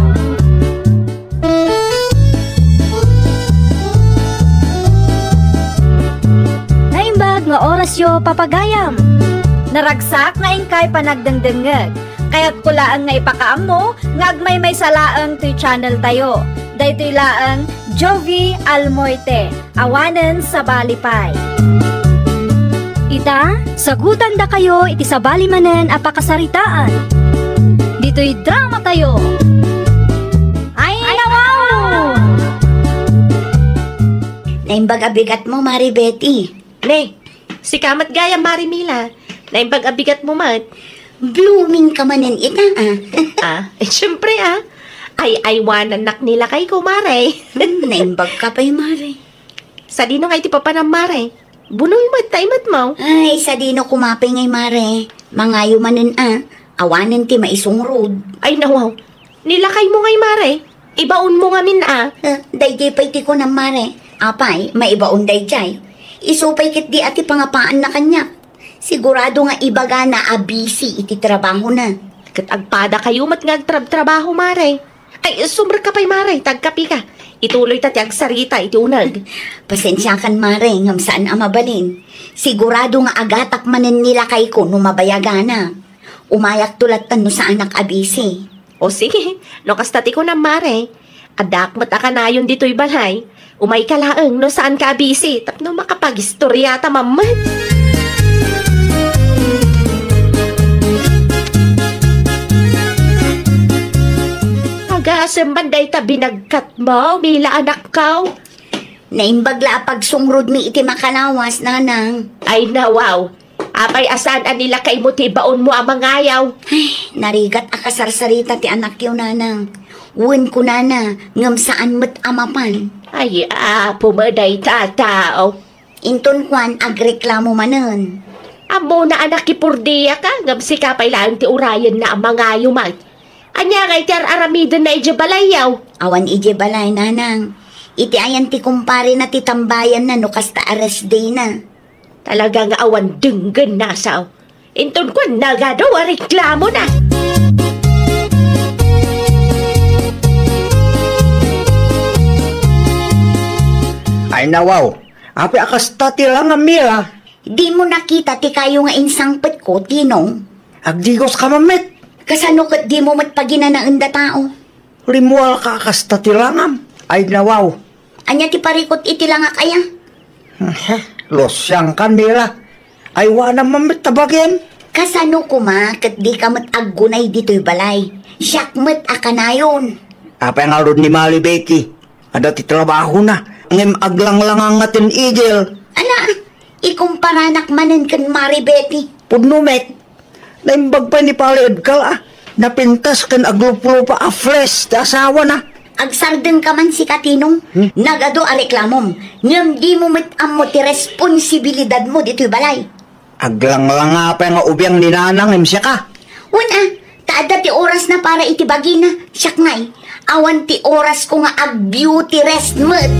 Naimbag nga orasyo, papagayam. Naragsak nga inkay panagdengdengngeg. Kayatko laeng nga ipakaammo nga agmaymaysa laeng toy channel tayo. Daytoy laeng Jovi Almoite. Awanen sabali pay. Ita, sagutandakayo iti sabali manen a pakasaritaan. Ditoy dramatayo. Ay, nawaw! Naimbag a bigatmo, Mari Betty. Ne, sika met gayam, Mari Mila. Naimbag a bigatmo met. Blooming ka manen ita, ah. Ah, eh, siyempre, ah. Ay, aywanannak ni lakayko, Mare. Hmm, naimbag ka pay, Mare. Sadino nga iti papanam, Mare? Bunoy met, tay met mo. Ay, sadino koma pay ngay, Mare? Mangayo manen a, awanen ti maisungrod. Ay, nawaw. Ni lakaymo ngay, Mare? Ibaonmo ngamin a. Eh, daydiay pay ti kunam, Mare. Apay, maibaon daydiay. Isu pay ketdi a ti pangapaanna kaniak. Sigurado nga ibagana a busy iti trabahona. Ket agpadakayo met nga agtrabtrabaho, Mare. Ay, sumrekka pay, Mare, ta agkapika. Ituloyta ti agsarita iti uneg. Pasensiakan, Mare, ngem saan a mabalin. Sigurado nga agatak manen ni lakayko no mabayagana. Umayakto latta no saanak a busy. O sige, no kasta ti kunam, Mare. Addaak met a kanayon ditoy balay. Umayka laeng no saanka a busy tapno makapagistoriata met. Agasem man dayta binagkatmo, Mila anakko. Naimbag la a pagsungrodmi iti makalawas, Nanang. Ay, nawaw. Apay a saan a ni lakaymo ti ibaonmo a mangayaw? Ay, narigat a kasarsarita ti anakyo, Nanang. Wen kunana, ngem saan met a mapan. Ay, apo met dayta a tao. Inton kuan, agreklamo manen. Ammona a nakipurdiaka, ngem sika pay laeng ti urayenna a mangayo met. Ania ngay ti ar-aramidenna idiay balayyo? Awan idiay balay, Nanang. Iti ayan ti kumparena ti tambayanna no kasta a rest day na. Talaga nga awan denggenna, sao. Inton kuan, nagadu a reklamona. Ay, nawaw. Apay a kasta ti langammi, a? Dimo nakita ti kayo nga insangpetko, Tinong? Agdigoska man met. Kasano ket dimo met paginanaenda tao? Rimmuarka a kasta ti langam. Ay, nawaw. Ania ti parikut iti langak aya? He, lusiangkan, Mila. Ay, wanan man met ta bagim. Kasano koma ket dika met aggunay ditoy balay? Siak met a kanayon. Apay ngarud ni Mari Betty? Adda ti trabahona, ngem aglanglangang nga teen-ager. Ala, ikumparanak manen ken Mari Betty. Pudno met. Naimbag pay ni Pare Edgar a napintas ken agluplupa a fleece ti asawana. Agsardengka man sika, Tinong. Hmm? Nagadu a reklamom, ngem dimo met ammo ti responsibilidadmo ditoy balay. Aglanglanga pay nga ubiang ni Nanang ngem siaka. Wen a, ta adda ti orasna para iti bagina. Siak ngay, awan ti orasko nga ag-beauty rest met.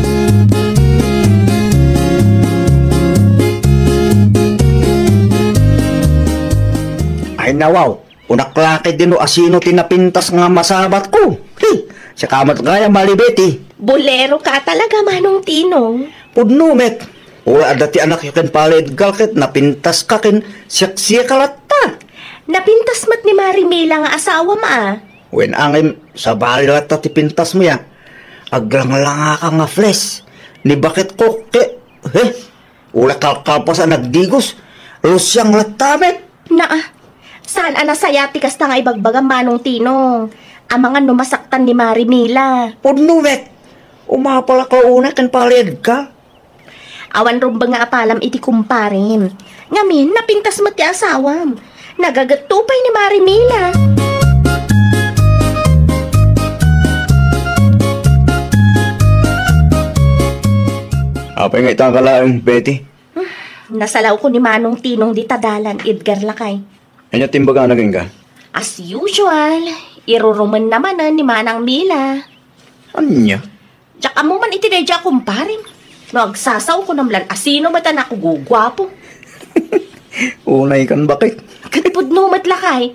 Ay, nawaw. Unaklakit din no asino ti napintas nga masabatko. He, siaka met gayam, Mari Betty. Buleroka talaga, Manong Tinong. Pudno met. Uray adda ti anakyo ken Pare Edgar ket napintaska ken siaksiaka latta. Napintas met ni Mari Mila nga asawam a. Wen a ngem, sabali latta ti pintasmo ya. Aglanglangaka nga fleece. Ni baketko ket, he? Uray kalkalpas a nagdigos. Lusiang latta met. Naa, saan a nasayaat ti kasta nga ibagbagam, Manong Tinong. Amangan no masaktan ni Mari Mila. Pudno met. Umapalak la unay ken Pare Edgar. Awan rumbeng nga apalam iti kumparim. Ngamin, napintas met ti asawam. Nagagetto pay ni Mari Mila. Apay nga ita ka laeng, Betty? Nasalawko ni Manong Tinong dita dalan, Edgar, lakay. Ania ti imbagana kenka? As usual, irurumenna manen ni Manang Mila. Ania? Diak ammo man iti daydiay a kumparim. No agsasawko, namlan asino met a nakuguguapo. Unaykan, bakit? Ket pudno met, lakay.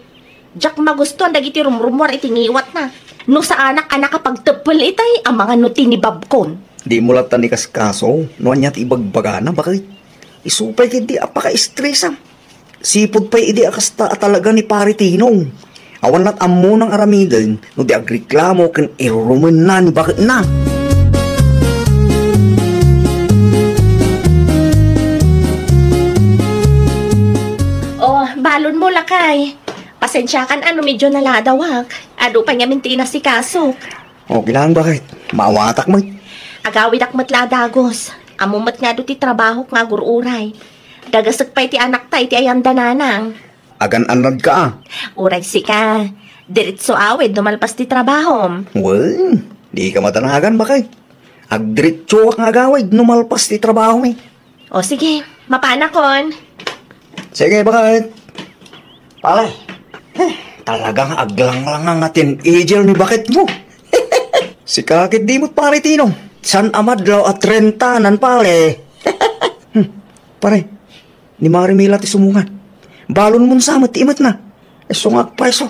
Diak magustuan dagiti rumrumuar iti ngiwatna. No saanak a nakapagteppel itay, amangan no tinibabkon. Dimo latta ikaskaso no ania ti ibagbagana, bakit? Isu pay ketdi a pakaestresam. Sipud pay idi a kasta a talaga ni Pare Tinong. Awan lat ammona nga aramiden no di agreklamo ken irurumenna ni baketna. Oh, balonmo, lakay. Pasensiakan a no medyo naladawak. Adu pay ngamin ti inasikasok. Okay lang, bakit? Maawatak met. Agawidak met la a dagus. Ammo met nga adu ti trabahok nga agur-uray. Dagasek pay ti anakta iti ayan da Nanang. Agan-annadka a. Uray sika, diretso awid no malpas ti trabahom. Wen, dika madanagan, bakit? Agdiretsoak nga agawid no malpas ti trabahom, eh. O sige, mapanakon. Sige, bakit? Pare, eh, talagang aglanglangang nga teenager ni baketmo. Sika ketdi met, Pare Tinong. Saan a madlaw a trentanan, pare. Hmm, pare, ni Mari Mila ti sumungan. Balonmon sa met ti imetna. Isu nga agpayso.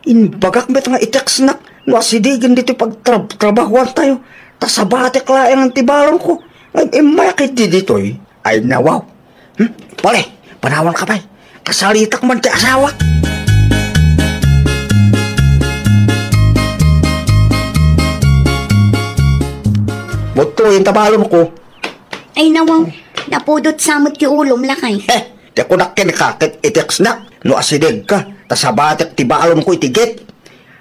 Imbagak met nga i-textnak no asidegen ditoy pagtrab-, trabahoantayo. Ta sabatek laeng ti balonko. Ngem immayak iti ditoy. Ay, nawaw. Hmm? Pare, panawanka pay. Kasaritak man ti asawak. Buttoyen ta balonko. Ay, nawaw. Napudot sa met ti ulom, lakay. Eh, ti kunak kenka ket i-textnak no asidegka, ta sabatek ti balonko iti gate.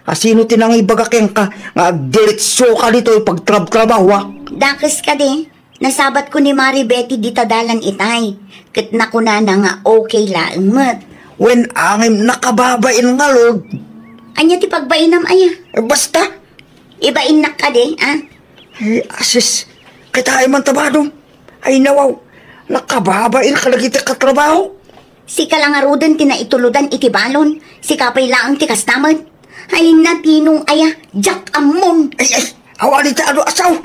Asino ti nangibaga kenka nga agdiretsoka ditoy pagtrabtrabahoak? Dakes kadi, nasabatko ni Mari Betty dita dalan itay, ket nakunana nga okay laeng met. Wen a ngem nakababain ngarud. Ania ti pagbainam aya? Eh, basta. Ibainnak kadi, a? Eh, asis, kitaem man ta balon. Ay, nawaw, nakababain kadagiti katrabaho. Sika la ngaruden ti naitulodan iti balon, sika pay laeng ti kasta met. Ay, natinong aya, diak ammon. Ay, ay, awan iti adu a sao.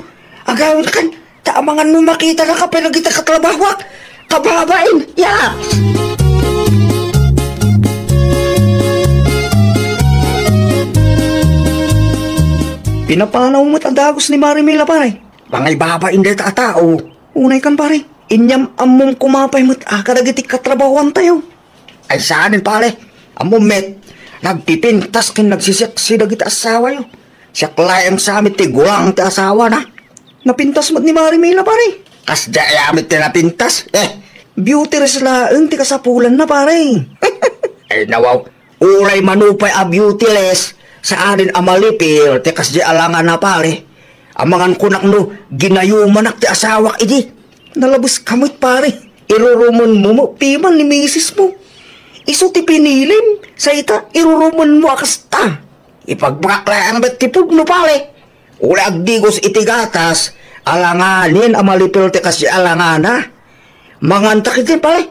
Agawidkan, ta amangan no makitanaka pay dagiti katrabahoak. Kababain, ya! Pinapanaw met a dagus ni Mari Mila, pare. Mangibaba inday ta a tao. Unaykan, pare. Inyam-ammom koma pay met a kadagiti katrabahoantayo. Ay, saanen, pare. Ammom met, Nagpipintas ken nagsiseksi dagiti asawayo. Siak laeng sa met ti gulang ti asawana. Napintas met ni Mari Mila, pare. Kasdiay met ti napintas. Eh, beauty rest laeng ti kasapulanna, pare. Ay, nawaw. Uray mano pay a beauty rest, saanen a malipil ti kasdiay a langana, pare. Amangan kunak no ginayumanak ti asawak idi. Nalabes ka met, pare. Irurumenmo met piman ni misismo. Isu ti pinilim, sayta, irurumenmo a kasta. Ipagbagak laeng met ti pudno, pare. Uray agdigos iti gatas, alanganen a malipil ti kasdiay a langana. Mangantak iti, pare.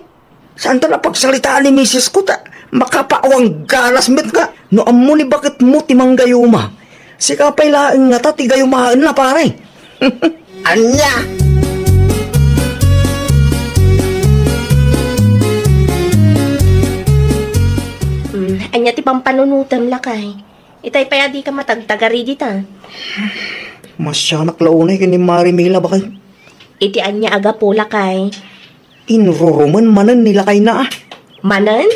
Saantan a pagsaritaan ni misis ko ta makapawang ganas met nga no ammo ni baketmo ti manggayuma. Sika pay laeng ngata ti gayumaenna, pare. Ania? Hmm, ania ti pampanunotem, lakay? Itay pay a dika matagtagari dita. Masianak la unay ken ni Mari Mila, bakay. Iti ania a gapu, lakay? Inrurumen manen ni lakayna, a. Manen?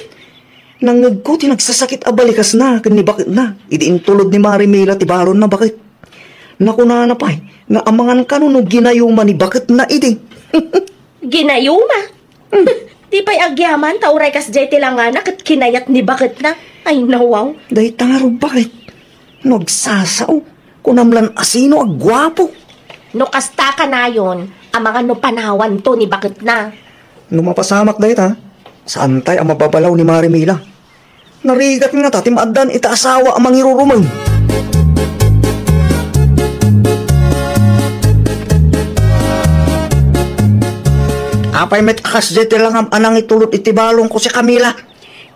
Nangngegko ti nagsasakit a balikasna ken ni baketna idi intulod ni Mari Mila ti balonna, baket. Nakunana pay nga amangan kano no ginayuma ni baketna idi. Ginayuma? Hmm. Di pay agyaman ta uray kasdiay ti langana ket kinayat ni baketna. Ay, nawaw. Dayta ngarud, baket. No agsasao, kunam lan a sino a guapo. No kasta kanayon, amangan no panawanto ni baketna. No mapasamak dayta, saantay a mababalaw ni Mari Mila. Narigat ngata ti maaddan ita asawa a mangirurumen. Apay met a kasdiay ti langam a nangitulod iti balonko, si Camila?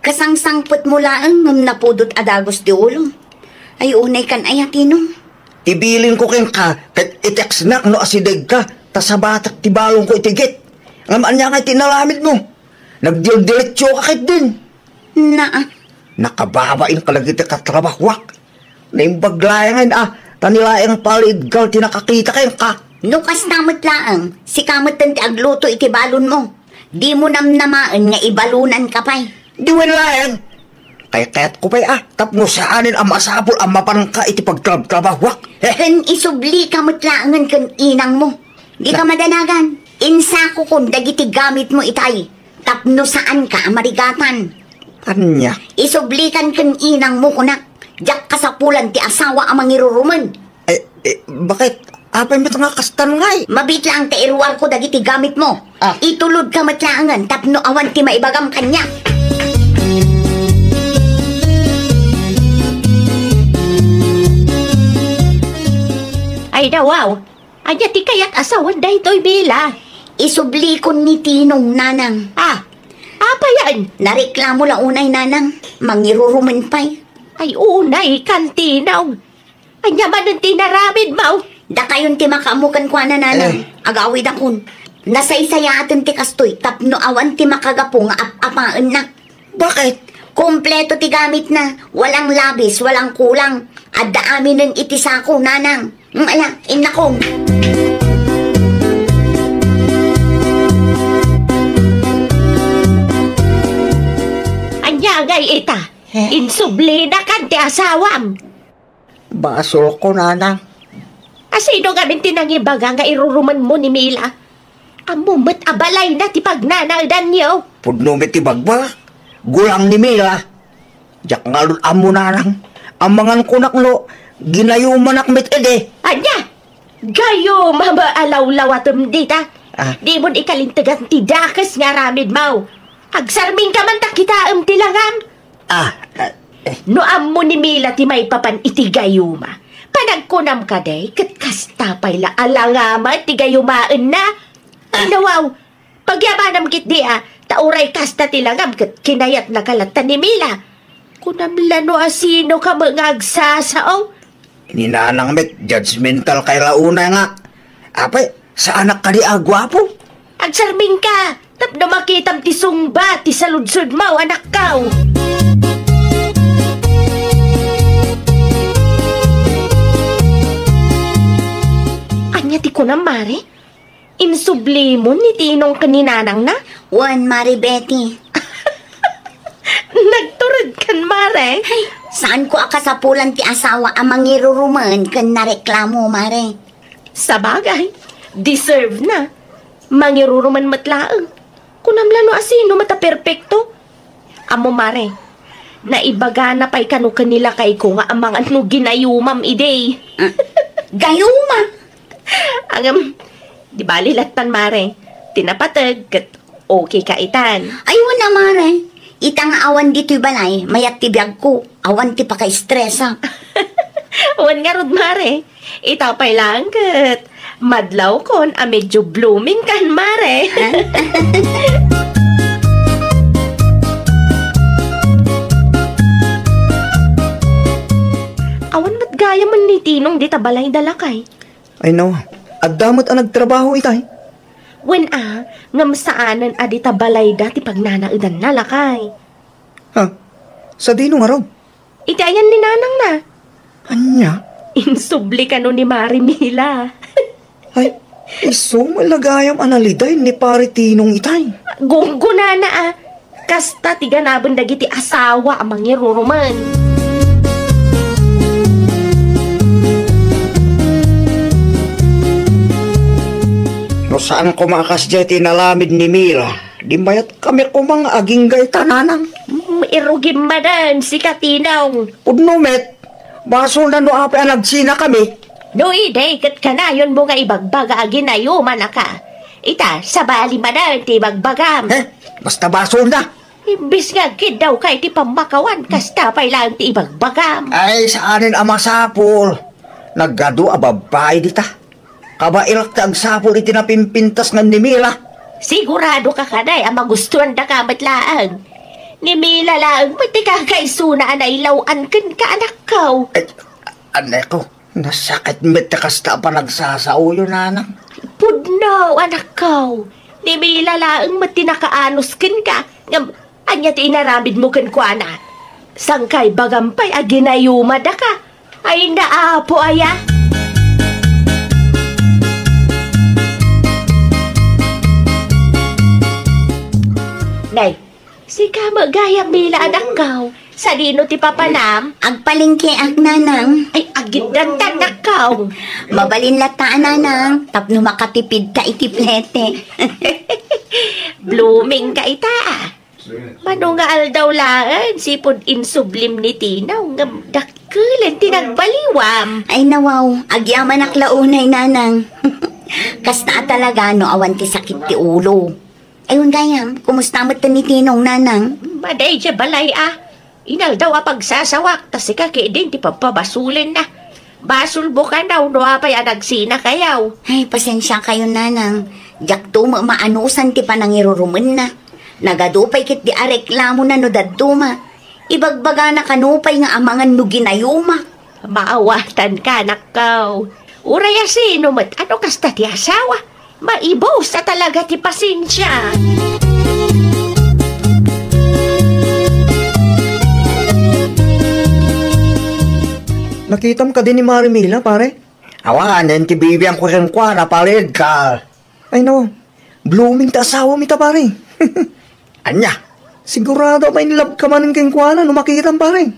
Kasangsangpetmo laeng ngem napudot a dagus ti ulo. Ay, unay kan aya, Tino. Ibilin ko kenka, ket i-textnak no asidegka, ta sabatak ti balonko iti gate. Ngem ania ngay ti inaramidmo? Nagdildiretso ka ketdin. Naa. Nakababain ka dagiti katrabahuak. Naimbag laengen a, ta ni laeng paliidgal ti nakakita kenka. No kasta met laeng, sika metten ti agluto iti balonmo. Dimo namnamaen nga ibalonanka pay. Di wen laeng. Kaykayatko pay a, tapno saanen a masapul a mapanka iti pagtrabtrabahuak. Ken isublika met laengen ken inangmo. Dika madanagan. Insakokon dagiti gamitmo itay. Tapno saanka a marigatan. Ania? Isublikan ken inangmo, kunak. Diak kasapulan ti asawa a mangirurumen. Eh, eh, baket? Apay met nga kastan ngay? Mabiit laeng ta iruarko dagiti gamitmo. Ah. Itulodka met laengen tapno awan ti maibagam kaniak. Ay, dawaw. Ania ti kayat a sawen daytoy, Mila? Isublikon ni Tinong, nanang. Ah, apayen? Nareklamo la unay, nanang. Mangirurumen pay. Ay, unay, kan Tinong. Ania manen ti inaramidmo? Dakayon ti makaammo kenkuana, nanang. Eh. Agawidakon. Nasaysayaaten ti kastoy tapno awan ti makagapu nga ap-apaennak. Baket? Kompleto ti gamitna. Walang labis, walang kulang. Adda aminen iti sako, nanang. Mm, ala, innakong. Ania ngay ita? Eh? Insublinakan ti asawam. Basolko, nanang. A, sino ngamin ti nangibaga nga irurumenmo ni Mila? Ammo met a balayna ti pagnanaedanyo. Pudno met ti bagbagak. Gulang ni Mila. Diak ngarud ammo, nanang. Amangan kunak no ginayumanak met idi. Ania? Gayuma a lawlawatem dita. Ah. Dimon ikalintegan ti dakes nga aramidmo. Agsarmingka man ta kitaem ti langam. Ah, ah, eh. No ammo ni Mila ti maipapan iti gayuma, panagkunam kadi ket kasta pay la a langam ti gayumaenna? Ay, ah, nawaw, pagyamanam ketdi a, ta uray kasta ti langam ket kinayatnaka latta ni Mila. Kunam la no a sinoka met nga agsasao? Ni nanang met, judgmental kay la unay nga. Apay, saanak kadi a guapo? Agsarmingka, tapno makitam ti sungba ti saludsodmo, anakko. Ania ti kunam, Mare? Insublimon ni Tinong ken ni Nanangna? Wen, Mare Betty. Nagturedkan, Mare. Ay, saanko a kasapulan ti asawa a mangirurumen ken nareklamo, Mare. Sabagay, deserve na. Mangirurumen met laeng. Kunam la no asino met a perpekto. Ammo, Mare, naibagana pay kano ken ni lakayko nga amangan no ginayumam idi. Ah, gayuma? Ngem, di bali lattan, Mare. Ti napateg ket okay ka itan. Ay, wen a, Mare. Ita nga awan ditoy balay, mayat ti biagko. Awan ti pakaestresa. Wen ngarud, Mare. Ita pay laeng ket madlawkon a medyo blooming kan, Mare. Awan met gayam ni Tinong dita balayda, lakay. Ay, no. Adda met a nagtrabaho itay. Wen a, ngem saanen a dita balayda ti pagnanaedanna, lakay. Ha? Sadino ngarud? Iti ayan ni nanangna. Ania? Insubli kano ni Mare Mila. Ay, isu met la gayam a naliday ni Pare Tinong itay. Gunggonana a. Kasta ti ganaben dagiti asawa a mangirurumen. No saan koma a kasdiay ti inaramid ni Mila, di mayat kami koma nga agingga ita, nanang. Mm, irugim manen, sika Tinong. Pudno met, basolna no apay a nagsinakami. No idi, ket kanayonmo nga ibagbaga a ginayumanaka. Ita, sabali manen ti ibagbagam. Eh, basta basolna. Imbes nga agkiddawka iti pammakawan, kasta pay laeng ti ibagbagam. Ay, saanen a masapul. Nagadu a babbai dita. Kabaelak ti agsapul iti napimpintas ngem ni Mila. Sigurado ka kadi a magustuandaka met laeng. Ni Mila laeng met ti kakaisuna a nailaw-an kenka, anakko. Ay, aneko, nasakit met ti kasta a panagsasaoyo, nanang. Pudno, anakko. Ni Mila laeng met ti nakaanus kenka. Ngem, ania ti inaramidmo kenkuana? Sangkay bagam pay a ginayumadaka. Ay, naapo aya. Nay, sika met gayam, Mila, anakko. Sadino ti papanam? Agpalengkeak, nanang. Ay, agiddantan, anakko. Mabalin latta a, nanang, tapno makatipidta iti plete. Blooming ka ita, ah. Mano nga aldaw laeng, sipud insublim ni Tinong, ngem dakkelen ti nagbaliwam. Ay, nawaw, agyamanak la unay, nanang. Kasta a talaga no awan ti sakit ti ulo. Ay, wen gayam, kumusta met ni Tinong, nanang? Madi idiay balay a. Inaldaw a pagsasawak, ta sika ketdin ti pabpabasulenna. Basolmo kano no apay a nagsinakayo. Ay, pasensiakayo, nanang. Diakto met maanusan ti panangirurumenna. Nagadu pay ketdi a reklamona no dadduma. Ibagbagana kano pay nga amangan no ginayumak. Maawatanka, anakko. Uray a sino met a no kasta ti asawa, maibus a talaga ti pasensia. Nakitam kadi ni Mare Mila, pare? Awanen ti bibiangko kenkuana, pare Edgar. Ay, no. Blooming ti asawam ita, pare. Ania? Sigurado a ma-in love ka manen kenkuana no makitam, pare.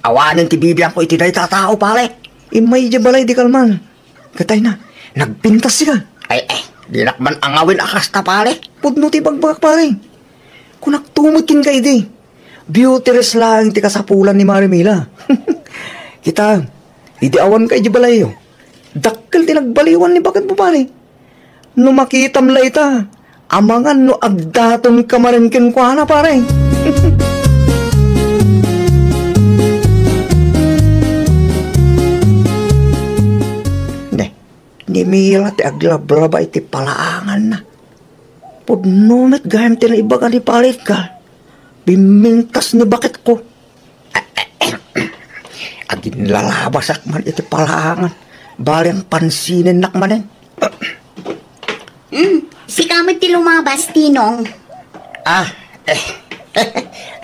Awanen ti bibiangko iti dayta a tao, pare. Immay idiay balay idi kalman. Ket ay na, nagpintas sika. Ay, eh, dinak man angawin a kasta, pare. Pudno ti ibagbagak, pare. Kunakto met kenka idi. Beauty rest laeng ti kasapulan ni Mare Mila. Kita, idi awanka idiay balayyo, dakkel ti nagbaliwan ni baketmo, pare. No makitam la ita, amangan no agdatonka manen kenkuana, pare. Ne, ni Mila ti aglablaba iti palaanganna. Pudno met gayam ti naibaga ni Pare Edgar. Bimmintas ni baketko. Aginlalabasak man iti palaangan. Bali, pansinennak manen. Hmm, sika met ti lumabas, Tinong. Ah, eh.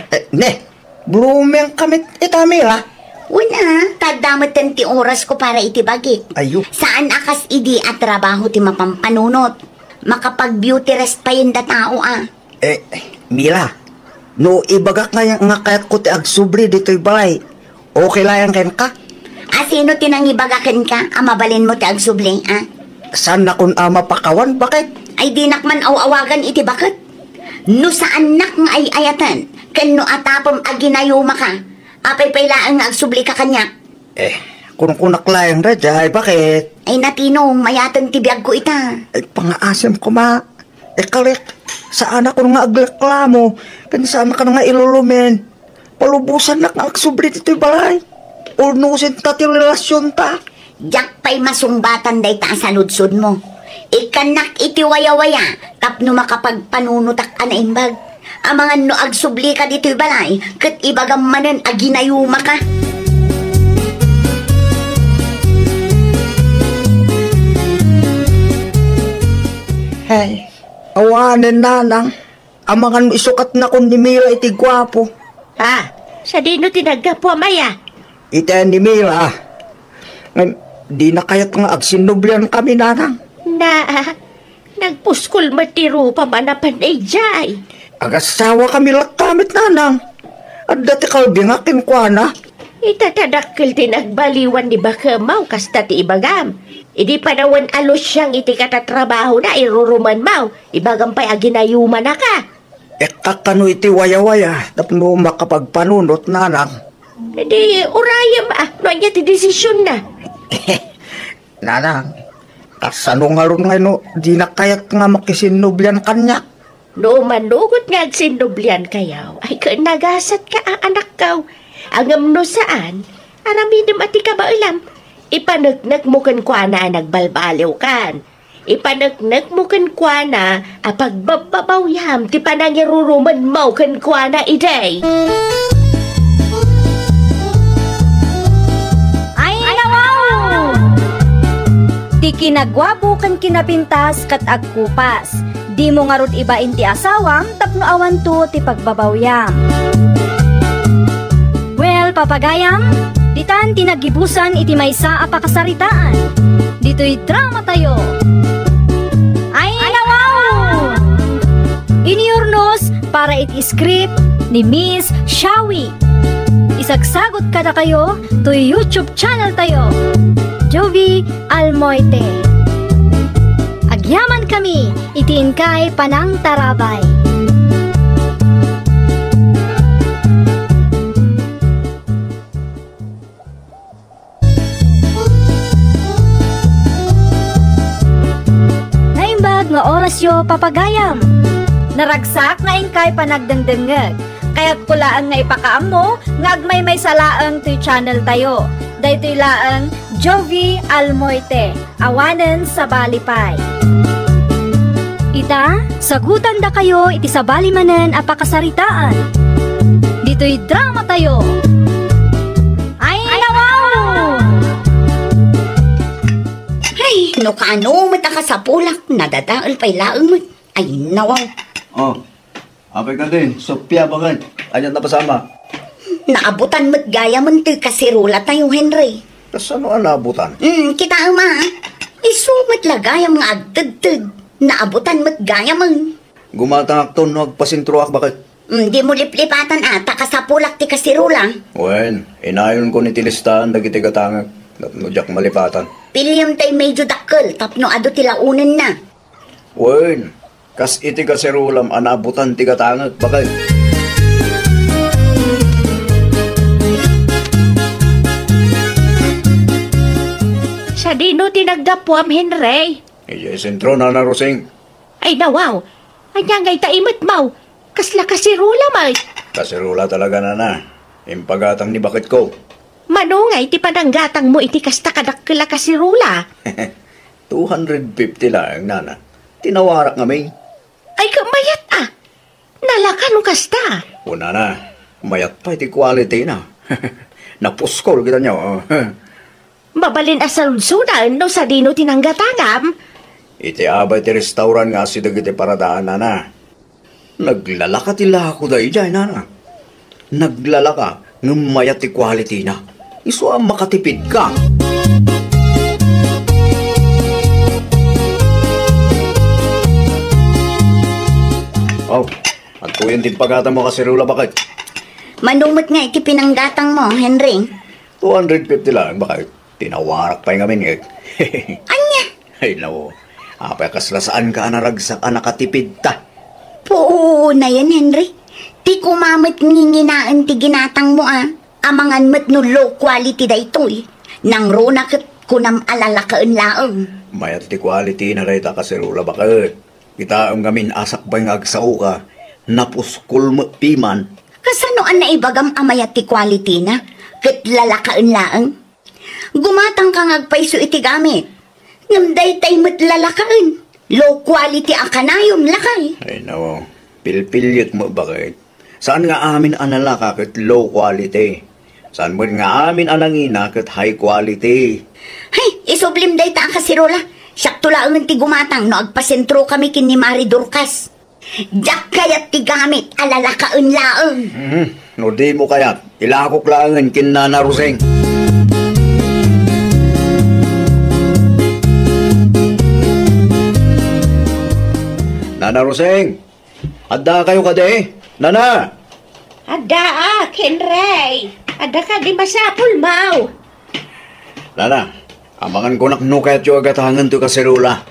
Eh, ne, blooming ka met ita, Mila. Wen a, ta adda metten ti orasko para iti bagik. Ayo. Saan a kas idi a trabaho ti mapampanunot. Makapag-beauty rest payen datao a. Eh, Mila, No ibagak nga, nga kayatko ti agsubli ditoy balay, okay laeng kenka? A, sino ti nangibaga kenka a mabalinmo ti agsubli, a? Saannakon a mapakawan, baket? Ay, dinak man aw-awagan iti baket. No saannak nga ay-ayaten, ken no atapem a ginayumaka, apay pay laeng nga agsublika kaniak? Eh, kunkunak laeng daydiay, baket? Ay, Natinong, mayaten ti biagko ita. Ay, pangaasim koma. Ikalik, saanakon nga agreklamo, ken saankan nga ilulumen. Palubosannak nga agsubli ditoy balay. Urnosenta ti relasionta. Diak pay masungbatan dayta a saludsodmo. Ikkannak iti wayawaya tapno makapagpanunotak a naimbag. Amangan no agsublika ditoy balay, ket ibagam manen a ginayumaka. Hey, awanen, nanang. Amangan no isukatnakon ni Mira iti guapo. Ah, sadino ti naggapuam aya? Iti ni Mira. Ngem, dina kayat nga agsinnublian kami, nanang. Na, nagpuskol met ti rupam a napan idiay. Agassawa kami latta met, nanang. Adda ti kalbingak kenkuana. Ita ta dakkel ti nagbaliwan ni bakemmaw, kasta ti ibagam. Idi panawen a lusiang iti katatrabahona, irurumenmaw. Ibagam pay a ginayumanaka. Ekka kano iti wayawaya tapno makapagpanunot, nanang. Di urayem, a, no ania ti desisionna. Nanang, kasano ngarud nga no dina kayat nga makisinnublian kaniak? No manugot nga agsinnubliankayo, ay ket nagasatka a anakko. Ngem no saan, aramidem a ti kabaelam. Ipaneknekmo kenkuana a nagbalbaliwkan. Ipaneknekmo kenkuana a pagbabbabawyam ti panangirurumenmo kenkuana idi. Ay, nawaw! Ti kinaguapo ken kinapintas ket agkupas. Dimo ngarud ibain ti asawam tapno awanto ti pagbabawyam. Well, papagayam, ditan ti nagibusan iti maysa a pakasaritaan. Ditoy dramatayo. Ay, nawaw! Iniurnos para iti script ni Miss Shawi. Isagsagot kadakayo toy YouTube channel tayo, Jovi Almoite. Agyaman kami iti inkay panangtarabay. Naimbag nga orasyo, papagayam. Naragsak nga inkay panagdengdengngeg. Kayatko laeng nga ipakaammo nga agmaymaysa laeng toy channel tayo. Daytoy laeng Jovi Almoite, awanen sabali pay. Ita, sagutandakayo iti sabali manen a pakasaritaan. Ditoy dramatayo. Ay, nawaw! Ay, no kaano met a kasapulak, nadadael pay laeng met. Ay, nawaw. Oh, apay kadi, Sofia, baket? Ania ti napasama? Naabutan met gayamen ti kaserolatayo, Henry. Kasano a naabutan? Hmm, kitaem a. Isu met la gayam nga agtedted. Naabutan met gayamen. Gumatangakton no agpasentroak, baket? Hmm, dimo liplipatan a, ta kasapulak ti kaserola. Wen, inayonko iti listaan dagiti gatangek, tapno diak malipatan. Piliem tay medyo dakkel, tapno adu ti laonenna. Wen, kas iti kaserolam a naabutan ti gatangek, baket. Sadino ti naggapuam, Henry? Idiay sentro, Nana Rosing. Ay, nawaw. Ania ngay ta imetmaw? Kasla kaserola met. Kaserola talaga, Nana. Impagatang ni baketko. Mano ngay ti pananggatangmo iti kasta kadakkel a kaserola? Two hundred fifty laeng, Nana. Tinawarak ngamin. Ay, ket mayat a. Nalaka no kasta. O, Nana, mayat pay ti quality na. Napuskol kita nyo. Mabalin a saludsodan no sadino ti nanggatangam? Iti abay ti restaurant nga asideg iti paradaanana. Naglalaka ti lakoda idiay, Nana. Naglalaka ngem mayat ti quality na. Isu a makatipid ka. Oh, Agtoyen ti paggatanmo a kaserula, baket. Mano met nga iti pinanggatangmo, Henry? Two hundred fifty lang, baket. Tinawarak pay ngamin, eh. Ania? Ay, nao. Apay kasla saanka a naragsak a nakatipidta? Puunayen, Henry. Ti kumamet nginginaen ti ginatangmo, a. Amangan met no low quality daytoy. Nangruna ket kunam a lalakaen laeng. Mayat ti quality na dayta a kaserula, baket. Kitaem ngamin a sakbay nga agsaoka, napuskol met piman. Kasano a naibagam a mayat ti quality na? Ket lalakaen laeng? Gumatangka nga agpayso iti gamit. Ngem daytay met lalakaen. Low quality a kanayon, lakay. Ay, nao. Pilpiliek met, baket. Saan nga amin a nalaka ket low quality. Saan met nga amin a nangina ket high quality. Hay, isublim dayta a kaserula. Siakto laengen ti gumatang no agpasentrokami ken ni Mari Dorcas. Diak kayat ti gamit a lalakaen laeng. Mhm. No dimo kayat, ilakok laengen ken Nana Roseng. Nana Roseng, adda kayo kadi? Nana! Addaak, Henry. Adda kadi masapulmo? Nana, amangan kunak no kayatyo a gatangen toy kaserula.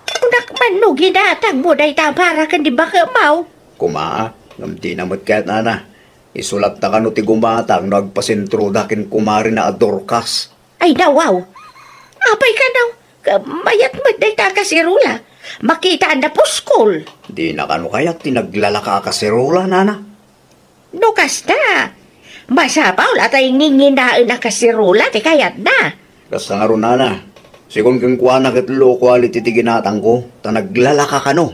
Kunak man no ginatangmo dayta para ken ni baketmo. Kuma, ngem dina met kayat, Nana. Isulatta kano ti gumatang no agpasentroda ken kumarina a Dorcas. Ay, nawaw. Apay kano? Mayat met dayta a kaserula. Makitaen a puskol. Dina kano kayat ti naglalaka a kaserula, Nana? No kasta, masapul a tay nginginaen a kaserula ti kayatna. Kasta ngarud, Nana. Sigun kenkuana ket low quality ti ginatangko, ta naglalaka kano.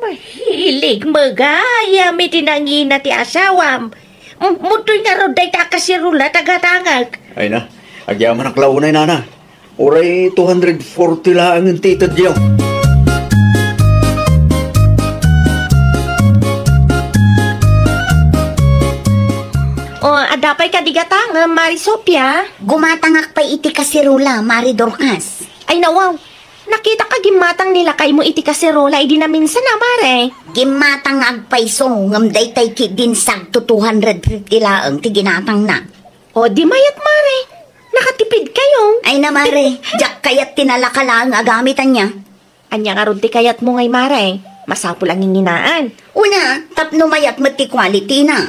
Mahilig magayam iti nangina ti asawam. M-, mudtoy ngarud dayta a kaserula ta gatangek. Ay na, agyamanak la unay, Nana. Uray two hundred forty laeng ti itedyo. O, adda pay kadi gatangem, Mari Sofia? Gumatangak pay iti kaserula, Mari Dorcas. Ay, nawaw. Nakitak a gimmatang ni lakaymo iti kaserola idi naminsan a, Mare. Gimmatang nga agpayso, ngem daytay ketdin sagto two hundred fifty laeng ti ginatangna. O, di mayat, Mare. Nakatipid kayo. Ay na, Mare. Diak kayat ti nalaka laeng a gamit, ania. Ania ngarud ti kayatmo ngay, Mare? Masapul a nginginaan. Una, tapno mayat met ti quality na.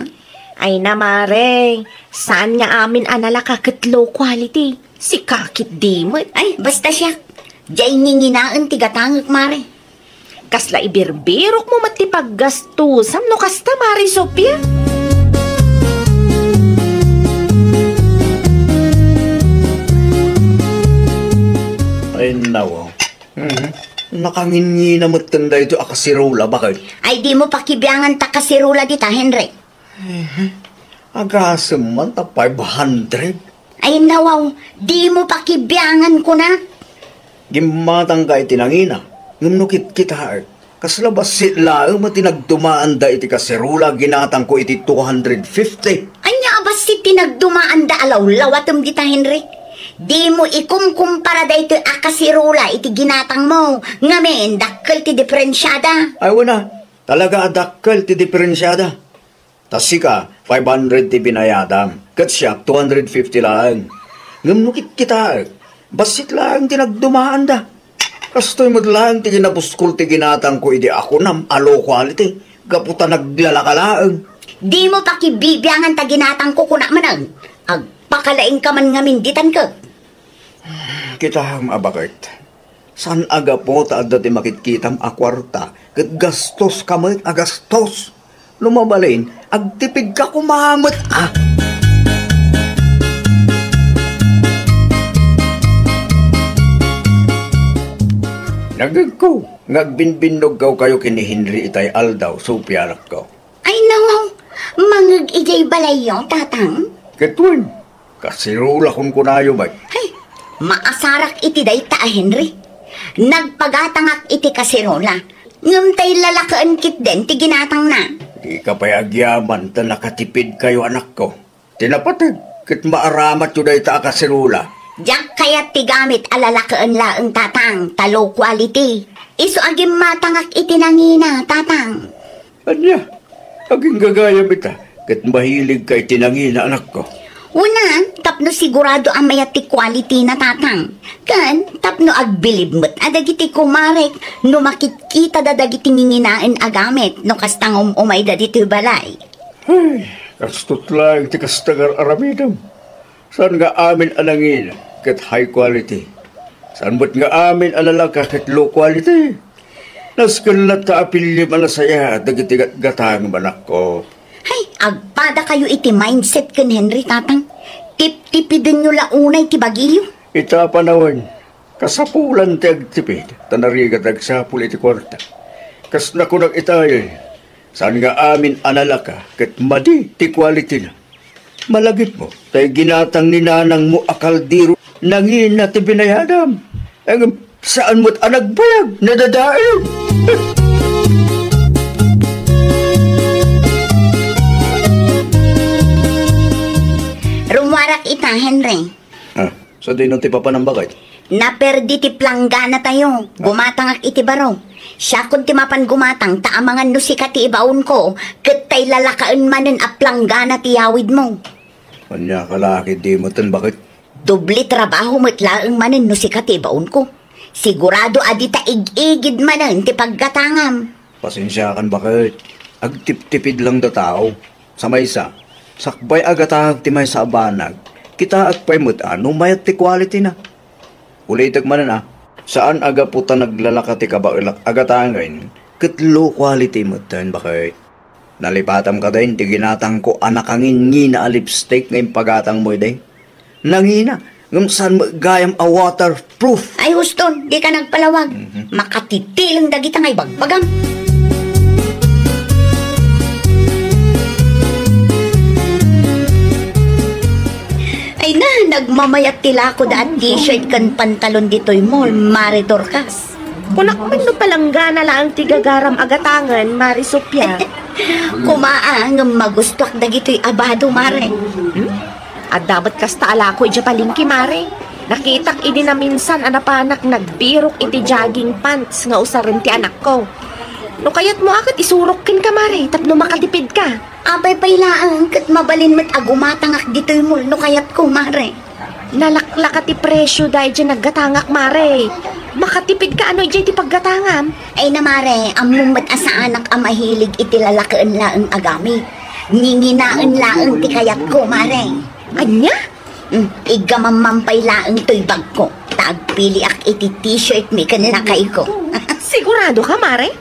Ay na, Mare. Saan nga amin a nalaka ket low quality? Sika ketdi met. Ay, basta siak. Diay nginginaen ti gatangek, Mare. Kasla ibirbirokmo met ti paggastusam no kasta, Mare Sofia? Ay, nawa. Mhm. Nakangingina metten daytoy a kaserola, baket. Ay, dimo pakibiangan ta kaserola dita, Henry. Eh, agasem man ta five hundred. Ay, nawaw, dimo pakibiangan, kuna. Gimmatangka iti nangina, ngem no kitkitaek, kasla bassit laeng met ti nagdumaanda iti kaserola a ginatangko iti two hundred fifty. Ania a bassit ti nagdumaanda a lawlawatem dita, Henry? Dimo ikumkumpara daytoy a kaserola iti ginatangmo, ngamin, dakkel ti diferensiada. Ay, wen a, talaga a dakkel ti diferensiada. Ta sika, five hundred ti binayadam, ket siak, two hundred fifty laeng. Ngem no kitkitaek, bassit laeng ti nagdumaanda. Kastoy met laeng ti kinabuskol ti ginatangko idi a kunam a low quality, gapu ta naglalaka laeng. Dimo pakibibiangan ta ginatangko, kunak manen. Agpakalaingka man ngamin ditan ket. Kitaem a baket. Saan a gapu ta adda ti makitkitam a kuarta, ket gastoska met a gastos. No mabalin, agtipidka koma met a. Nagegko nga agbinbinnogkayo ken ni Henry itay aldaw, Sofia, anakko. Ay, nawaw, mangeg idiay balayyo, Tatang? Ket wen, kaserula kunkunayo met. Hay, maasarak iti dayta a Henry. Nagpagatangak iti kaserula. Ngem tay lalakaen ketdin ti ginatangna. Dika pay agyaman ta nakatipidkayo, anakko. Ti napateg ket maaramatyo dayta a kaserula. Diak kayat ti gamit a lalakaen laeng, Tatang, ta low quality. Isu a gimmatangak iti nangina, Tatang. Ania, agingga gayam ita, ket mahiligka iti nangina, anakko. Una, tapno sigurado a mayat ti quality na, Tatang. Ken tapno agbilib met a dagiti kumarek no makitkitada dagiti nginginaen a gamit no kasta nga um-umayda ditoy balay. Ay, kastot laeng ti kasta nga ar-aramidem. Saan nga amin a nangina ket high quality. Saan met nga amin a lalaka ket low quality. Nasken latta a piliem a nasayaat dagiti gatgatangem, anakko. Hay, agpadakayo iti mindset ken Henry, Tatang. Tiptipidenyo la unay ti bagiyo. Ita a panawen, kasapulan ti agtipid, ta narigat agsapul iti kuarta. Kas nakunak itayen, saan nga amin a lalaka ket madi ti quality na. Malagipmo, tay ginatang ni nanangmo a kaldero, nangina ti binayadam. Ngem saan met a nagbayag, nadadael. Rumuarak ita, Henry. Ah, sadino ti papanam, baket? Naperdi ti planggana tayo. Gumatangak iti baro. Siakon ti mapan gumatang ta amangan no sika ti ibaonko, ket tay lalakaen manen a planggana ti yawidmo. Ania ka la ketdi metten, baket? Doble trabaho met laeng manen no sika ti ibaonko. Sigurado a dita ig-igid manen ti paggatangam. Pasensiakan, baket. Agtiptipid lang da tao. Sa maysa, sakbay a gatangak ti maysa a banag, kitaek pay met a no mayat ti quality na. Ulitek manen a, saan a gapu ta naglalaka ti kabaelak a gatangen, ket low quality metten, baket. Nalipatam kadi ti ginatangko a nakangingina a lipstick nga impagatangmo idi? Nangina, ngem saan met gayam a waterproof. Ay, huston, dika nagpalawag. Mhm. Makatitileng dagita nga ibagbagam. Ay na, nagmamayat ti lako da a t-shirt ken pantalon ditoy mall, Mare Dorcas. Kunak man no palanggana laeng ti gagaram a gatangen, Mare Sofia. Kumaa, ngem magustuak dagitoy abado, Mare. Hmm? Adda met kasta a lako idiay palengke, Mare. Nakitak idi naminsan a napanak nagbirok iti jogging pants nga usaren ti anakko. No kayatmo a ket isurok kenka, Mare, tapno makatipidka. Apay pay laeng ket mabalin met a gumatangak ditoy mall no kayatko, Mare. Nalaklaka ti presio daydiay naggatangak, Mare. Makatipidka ano idiay ti paggatangam? Ay na, Mare, ammom met a saanak a mahilig iti lalakaen laeng a gamit. Nginginaen laeng ti kayatko, Mare. Ania? Mm, iggamamam pay laeng toy bagko, ta agpiliak iti t-shirt mi ken lakayko. Sigurado ka, Mare?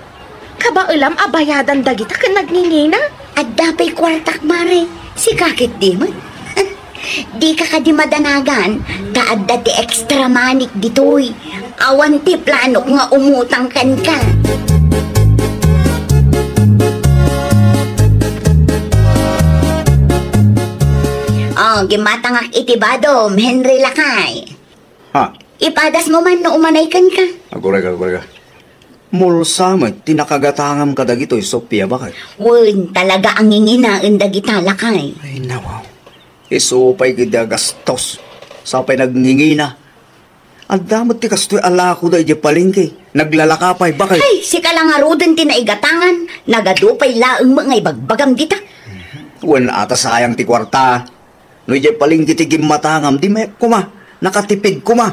Kabaelam a bayadan dagita ken nagngingina? Adda pay kuartak, Mare. Sika ketdi met. Dika kadi madanagan, ta adda ti extra money ditoy. Awan ti planok nga umutang kenka. Oh, gimatangak iti badom, Henry lakay. Ha? Ipadasmo man no umanay kenka. Agurayka, agurayka. Mulsa met ti nakagatangam kadagitoy, Sofia, baket. Wen, talaga a nginginaen dagita, lakay. Ay, nawaw. Isu pay ketdi a gastos. Sa pay nagngingina. Adda met ti kastoy a lakoda idiay palengke. Naglalaka pay, baket. Ay, sika la ngaruden ti naigatangan. Nagadu pay laeng met nga ibagbagam dita. Wen, ata sayang ti kuarta. No idiay palengke ti gimmatangam, di met koma, nakatipid koma.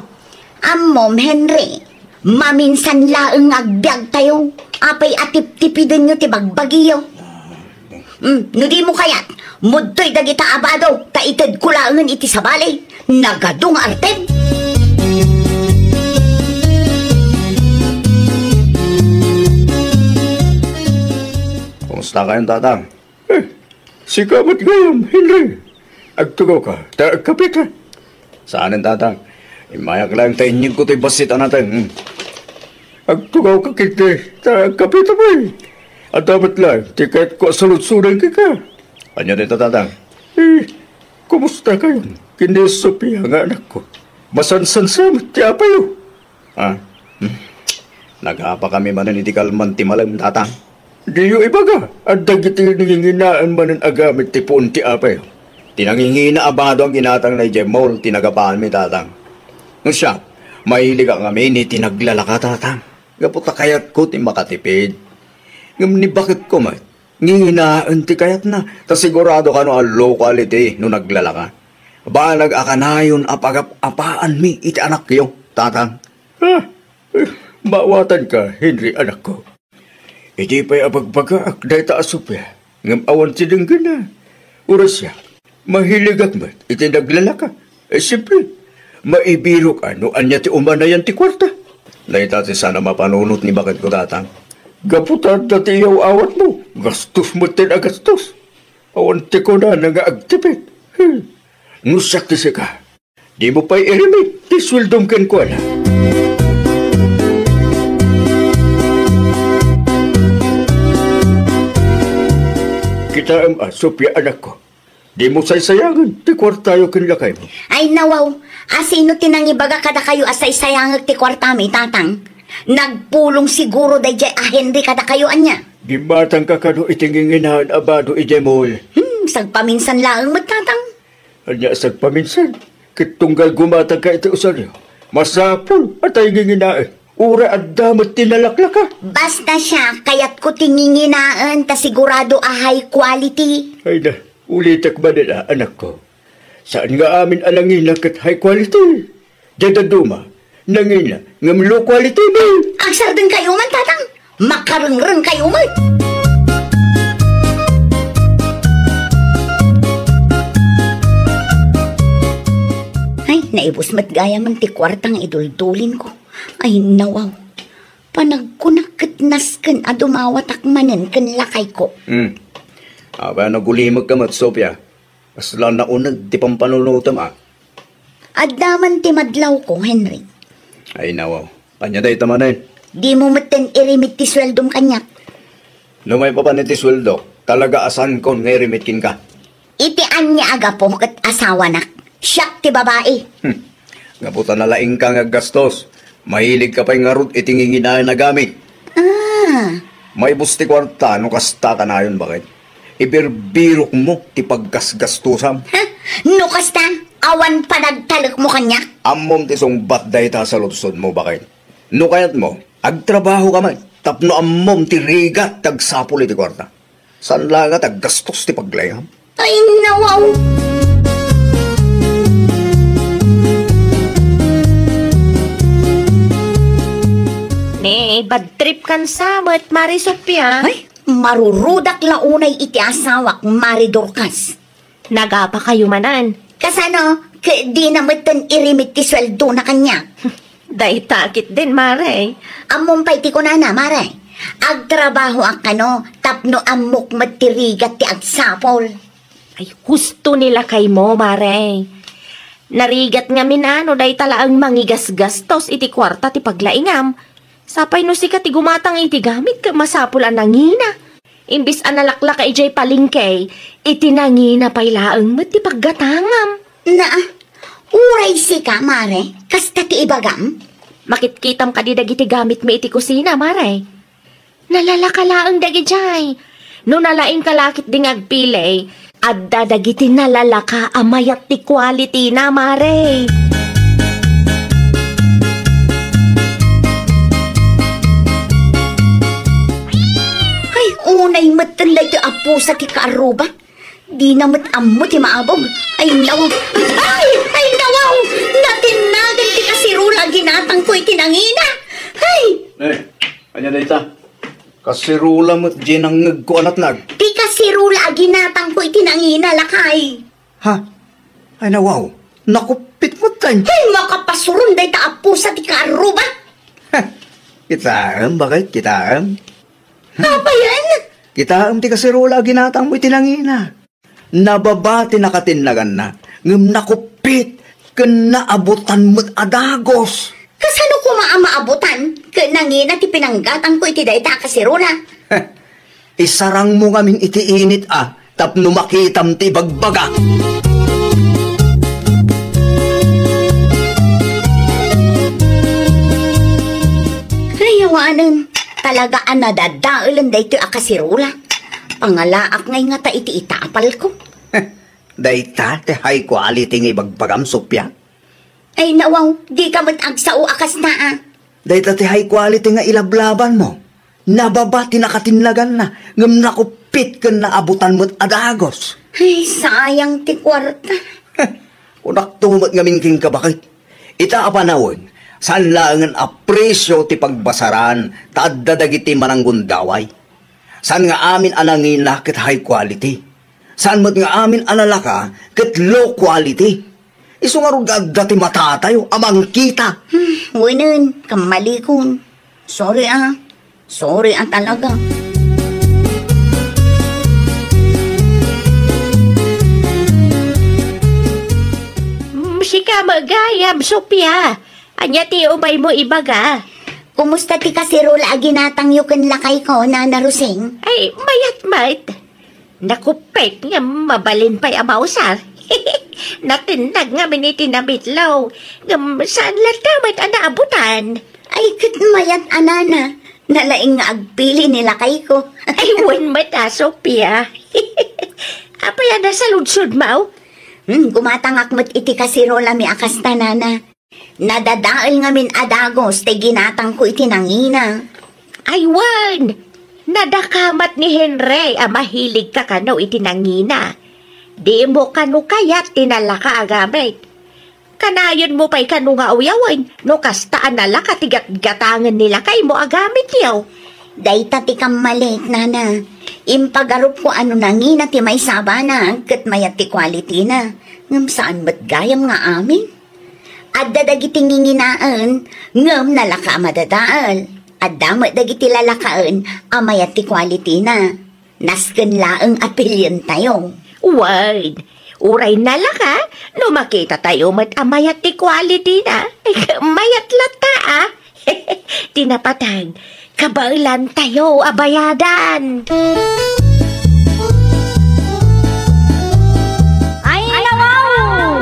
Ammom, Henry, maminsan laeng nga agbiagtayo. Apay a tiptipidenyo ti bagbagiyo? Mm, no dimo kayat, mudtoy dagita a bado, ta itedko laengen iti sabali. Nagadu nga artem. Kumusta kayon, Tatang? Eh, sika met gayam, Henry. Agtugawka, ta agkapeta. Saanen, Tatang. Immayak laeng ta inyegko toy bassit a nateng. Hmm. Agtugawka ketdi, ta agkapeta pay. Adda met laeng ti kayatko a saludsodan kenka. Ania dayta, Tatang? Eh, kumusta kayon ken ni Sofia nga anakko? Masansansa met ti apayo? Ah, hmm. Nagapakami manen iti kalman ti malem, Tatang. Diyo ibaga a dagiti nanginginaen manen a gamit ti puon ti apayo. Ti nangingina a bado a ginatangna idiay mall ti nagapaanmi, Tatang. No siak, mailigak ngamin iti naglalaka, Tatang. Gapu ta kayatko ti makatipid. Ngem ni baketko met, Nginginaen ti kayatna, ta sigurado kano a low quality no naglalaka. Banag a kanayon a pagap-apaanmi iti anakyo, Tatang. Ah, eh, maawatanka, Henry, anakko. Idi pay abagbagaak dayta a Sofia, ngem awan ti denggenna. Uray siak, mahiligak met iti naglalaka. Eh, siyempre, maibirok a no ania ti umanayan ti kuarta. Dayta ti saan a mapanunot ni baketko, Tatang. Gapu ta adda ti iyaw-awatmo, gastos met ti nagastos. Awan ti kunana nga agtipid. Hmm. No siak ti sika, dimo pay irimit ti sueldom kenkuana. Kitaem a, Sofia, anakko, dimo saysayangen ti kuartayo ken lakaymo. Ay, nawaw, asino ti nangibaga kadakayo a saysayangek ti kuartami, Tatang? Nagpulong siguro daydiay a Henry kadakayo, ania? Gimmatangka kano iti nginginaen a bado idiay mall. Hmm, sagpaminsan laeng met, Tatang. Ania a sagpaminsan? Ket tunggal gumatangka iti usaryo, masapul a tay nginginaen. Uray adda met ti nalaklaka. Basta siak, kayatko ti nginginaen ta sigurado a high quality. Ay na, ulitek manen a, anakko. Saan nga amin a nangina ket high quality. Diay dadduma, nangina ngem low quality met. Agsardengkayo man, Tatang. Makarengrengkayo met. Ay, naibus met gayamen ti kuarta nga iduldulinko. Ay, nawaw. Panagkunak ket nasken a dumawatak manen ken lakayko. Hmm. Apay a nagulimekka met, Sofia? Kasla nauneg ti pampanunotem, a. Adda man ti madlawko, Henry. Ay, nawaw. Ania dayta manen? Dimo metten irimit ti sueldom kaniak. No maipapan iti sueldok, talaga a saankon nga irimit kenka. Iti ania a gapu ket asawanak? Siak ti babai. Hmm. Gapu ta nalaingka nga aggastos, mahiligka pay ngarud iti nginginaen a gamit. Ah. Maibus ti kuarta no kasta kanayon, baket. Ibirbirokmo ti paggasgastosam. Ha? No kasta, awan panagtalekmo kaniak? Ammom ti sungbat dayta a saludsodmo, baket. No kayatmo, agtrabahoka met tapno ammom ti rigat ti agsapul iti kuarta. Saan la nga ti aggastos ti paglaingam? Ay, nawaw! Ne, bad trip kan sa met, Mari Sofia. Ay, marurudak la unay iti asawak, Mari Dorcas. Nagapakayo manen. Kasano? Ket dina metten irimit ti sueldona kaniak. Dayta ketdin, Mare. Ammom pay ti kunana, Mare. Agtrabahoak kano tapno ammok met ti rigat ti agsapul. Ay, husto ni lakaymo, Mare. Narigat ngamin a no dayta laeng mangigasgastos iti kuarta ti paglaingam. Sapay no sika ti gumatang iti gamit ket masapul a nangina. Imbes a nalaklaka idiay palengke, iti nangina pay laeng met ti paggatangam. Naa, uray sika, Mare, kasta ti ibagam? Makitkitam kadi dagiti gamitmi iti kusina, Mare? Nalalaka laeng dagidiay. No nalaingka la ketdi nga agpili, adda dagiti nalalaka a mayat ti quality na, Mare. Ay, unay metten daytoy a pusa ti kaarruba. Dina met ammo ti maabog. Ay, nawaw. Ay, ay, nawaw! Natinnagan ti kasirola a ginatangko iti nangina. Ay! Eh, ania dayta? Kasirola met diay nangngegko a natnag. Ti kasirola a ginatangko iti nangina, lakay. Ha? Ay, nawaw. Nakuppit met, tay. Ay, makapasuron dayta a pusa ti kaarruba. Heh, kitaem, baket, kitaem. Apay aya? Kitaem ti kasirola a ginatangmo iti nangina. Nababa ti nakatinnaganna, ngem nakuppit ken naabutan met a dagus. Kasano koma a maabutan ket nangina ti pinanggatangko iti dayta a kasirola? Isarangmo ngamin iti init a tapno makitam ti ibagbaga. Ay, awanen, talaga a nadadaelen daytoy a kasirola. Pangalaak ngay ngata iti itapalko. Dayta ti high quality nga ibagbagam, Sofia? Ay, nawaw, dika met agsao a kasta, a. Dayta ti high quality nga ilablabanmo. Nababa ti nakatinnaganna, ngem nakup-, Pitken naabutan met a dagus. Ay, sayang ti kuarta. Kunakto met ngamin kenka, baket. Ita a panawen, saan laengen a presio ti pagbasaran ta adda dagiti mananggundaway. Saan nga amin a nangina ket high quality. Saan met nga amin a lalaka ket low quality. Isu ngarud nga adda ti matatayo a mangkita. Hmm, wenen, kammalikon. Sorry, ah. Sorry, ah, talaga. Mm, sika met gayam, Sofia. Ania ti umaymo ibaga? Kumusta ti kaserola a ginatangyo ken lakayko, Nana Rosing? Ay, mayat met. Nakupit nga mabalin pay a mausar. Natindag ngamin iti namitlaw. Ngem saan latta met a naabutan. Ay, ket mayat a nana. Nalaing nga agpili ni lakayko. Ay, wen met a, Sofia. Apay a nasaludsodmo? Hmm, gumatangak met iti kaserolami a kasta, nana. Nadadael ngamin a dagus ti ginatangko iti nangina. Ay wen, nadakamat ni Henry a mahilig ka kano iti nangina. Dimo kano kayat ti nalaka a gamit. Kanayonmo pay kano nga awyawen no kasta a nalaka ti gatgatangen ni lakaymo a gamityo. Dayta ti kammalik, nana. Impagarupko a no nangina ti maysa a banag ket mayat ti quality-na. Ngem saan met gayam nga amin. Adda dagiti nginginaen, ngem nalaka a madadael. Adda met dagiti lalakaen a mayat ti quality-na. Nasken laeng a pilientayo. Wen, uray nalaka, no makitatayo met a mayat ti quality-na, mayat latta, a. Ti napateg, kabaelantayo a bayadan. Ay, nawaw!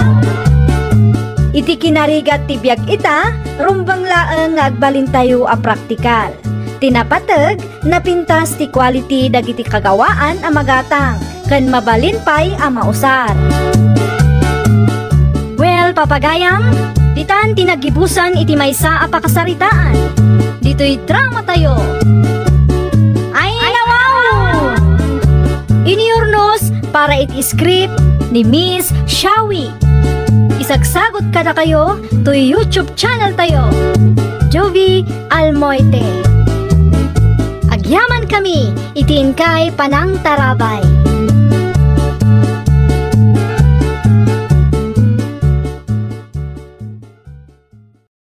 Iti kinarigat ti biag ita, rumbeng laeng nga agbalintayo a praktikal. Ti napateg, napintas ti quality dagiti kagawaan a magatang ken mabalin pay a mausar. Well, papagayam, ditan ti naggibusan iti maysa a pakasaritaan. Ditoy dramatayo. Ay, nawaw! Iniurnos para iti script ni Miss Shawi. Isagsagut kadakayo toy YouTube channel tayo, Jovi Almoite. Agyaman kami iti inkay panangtarabay.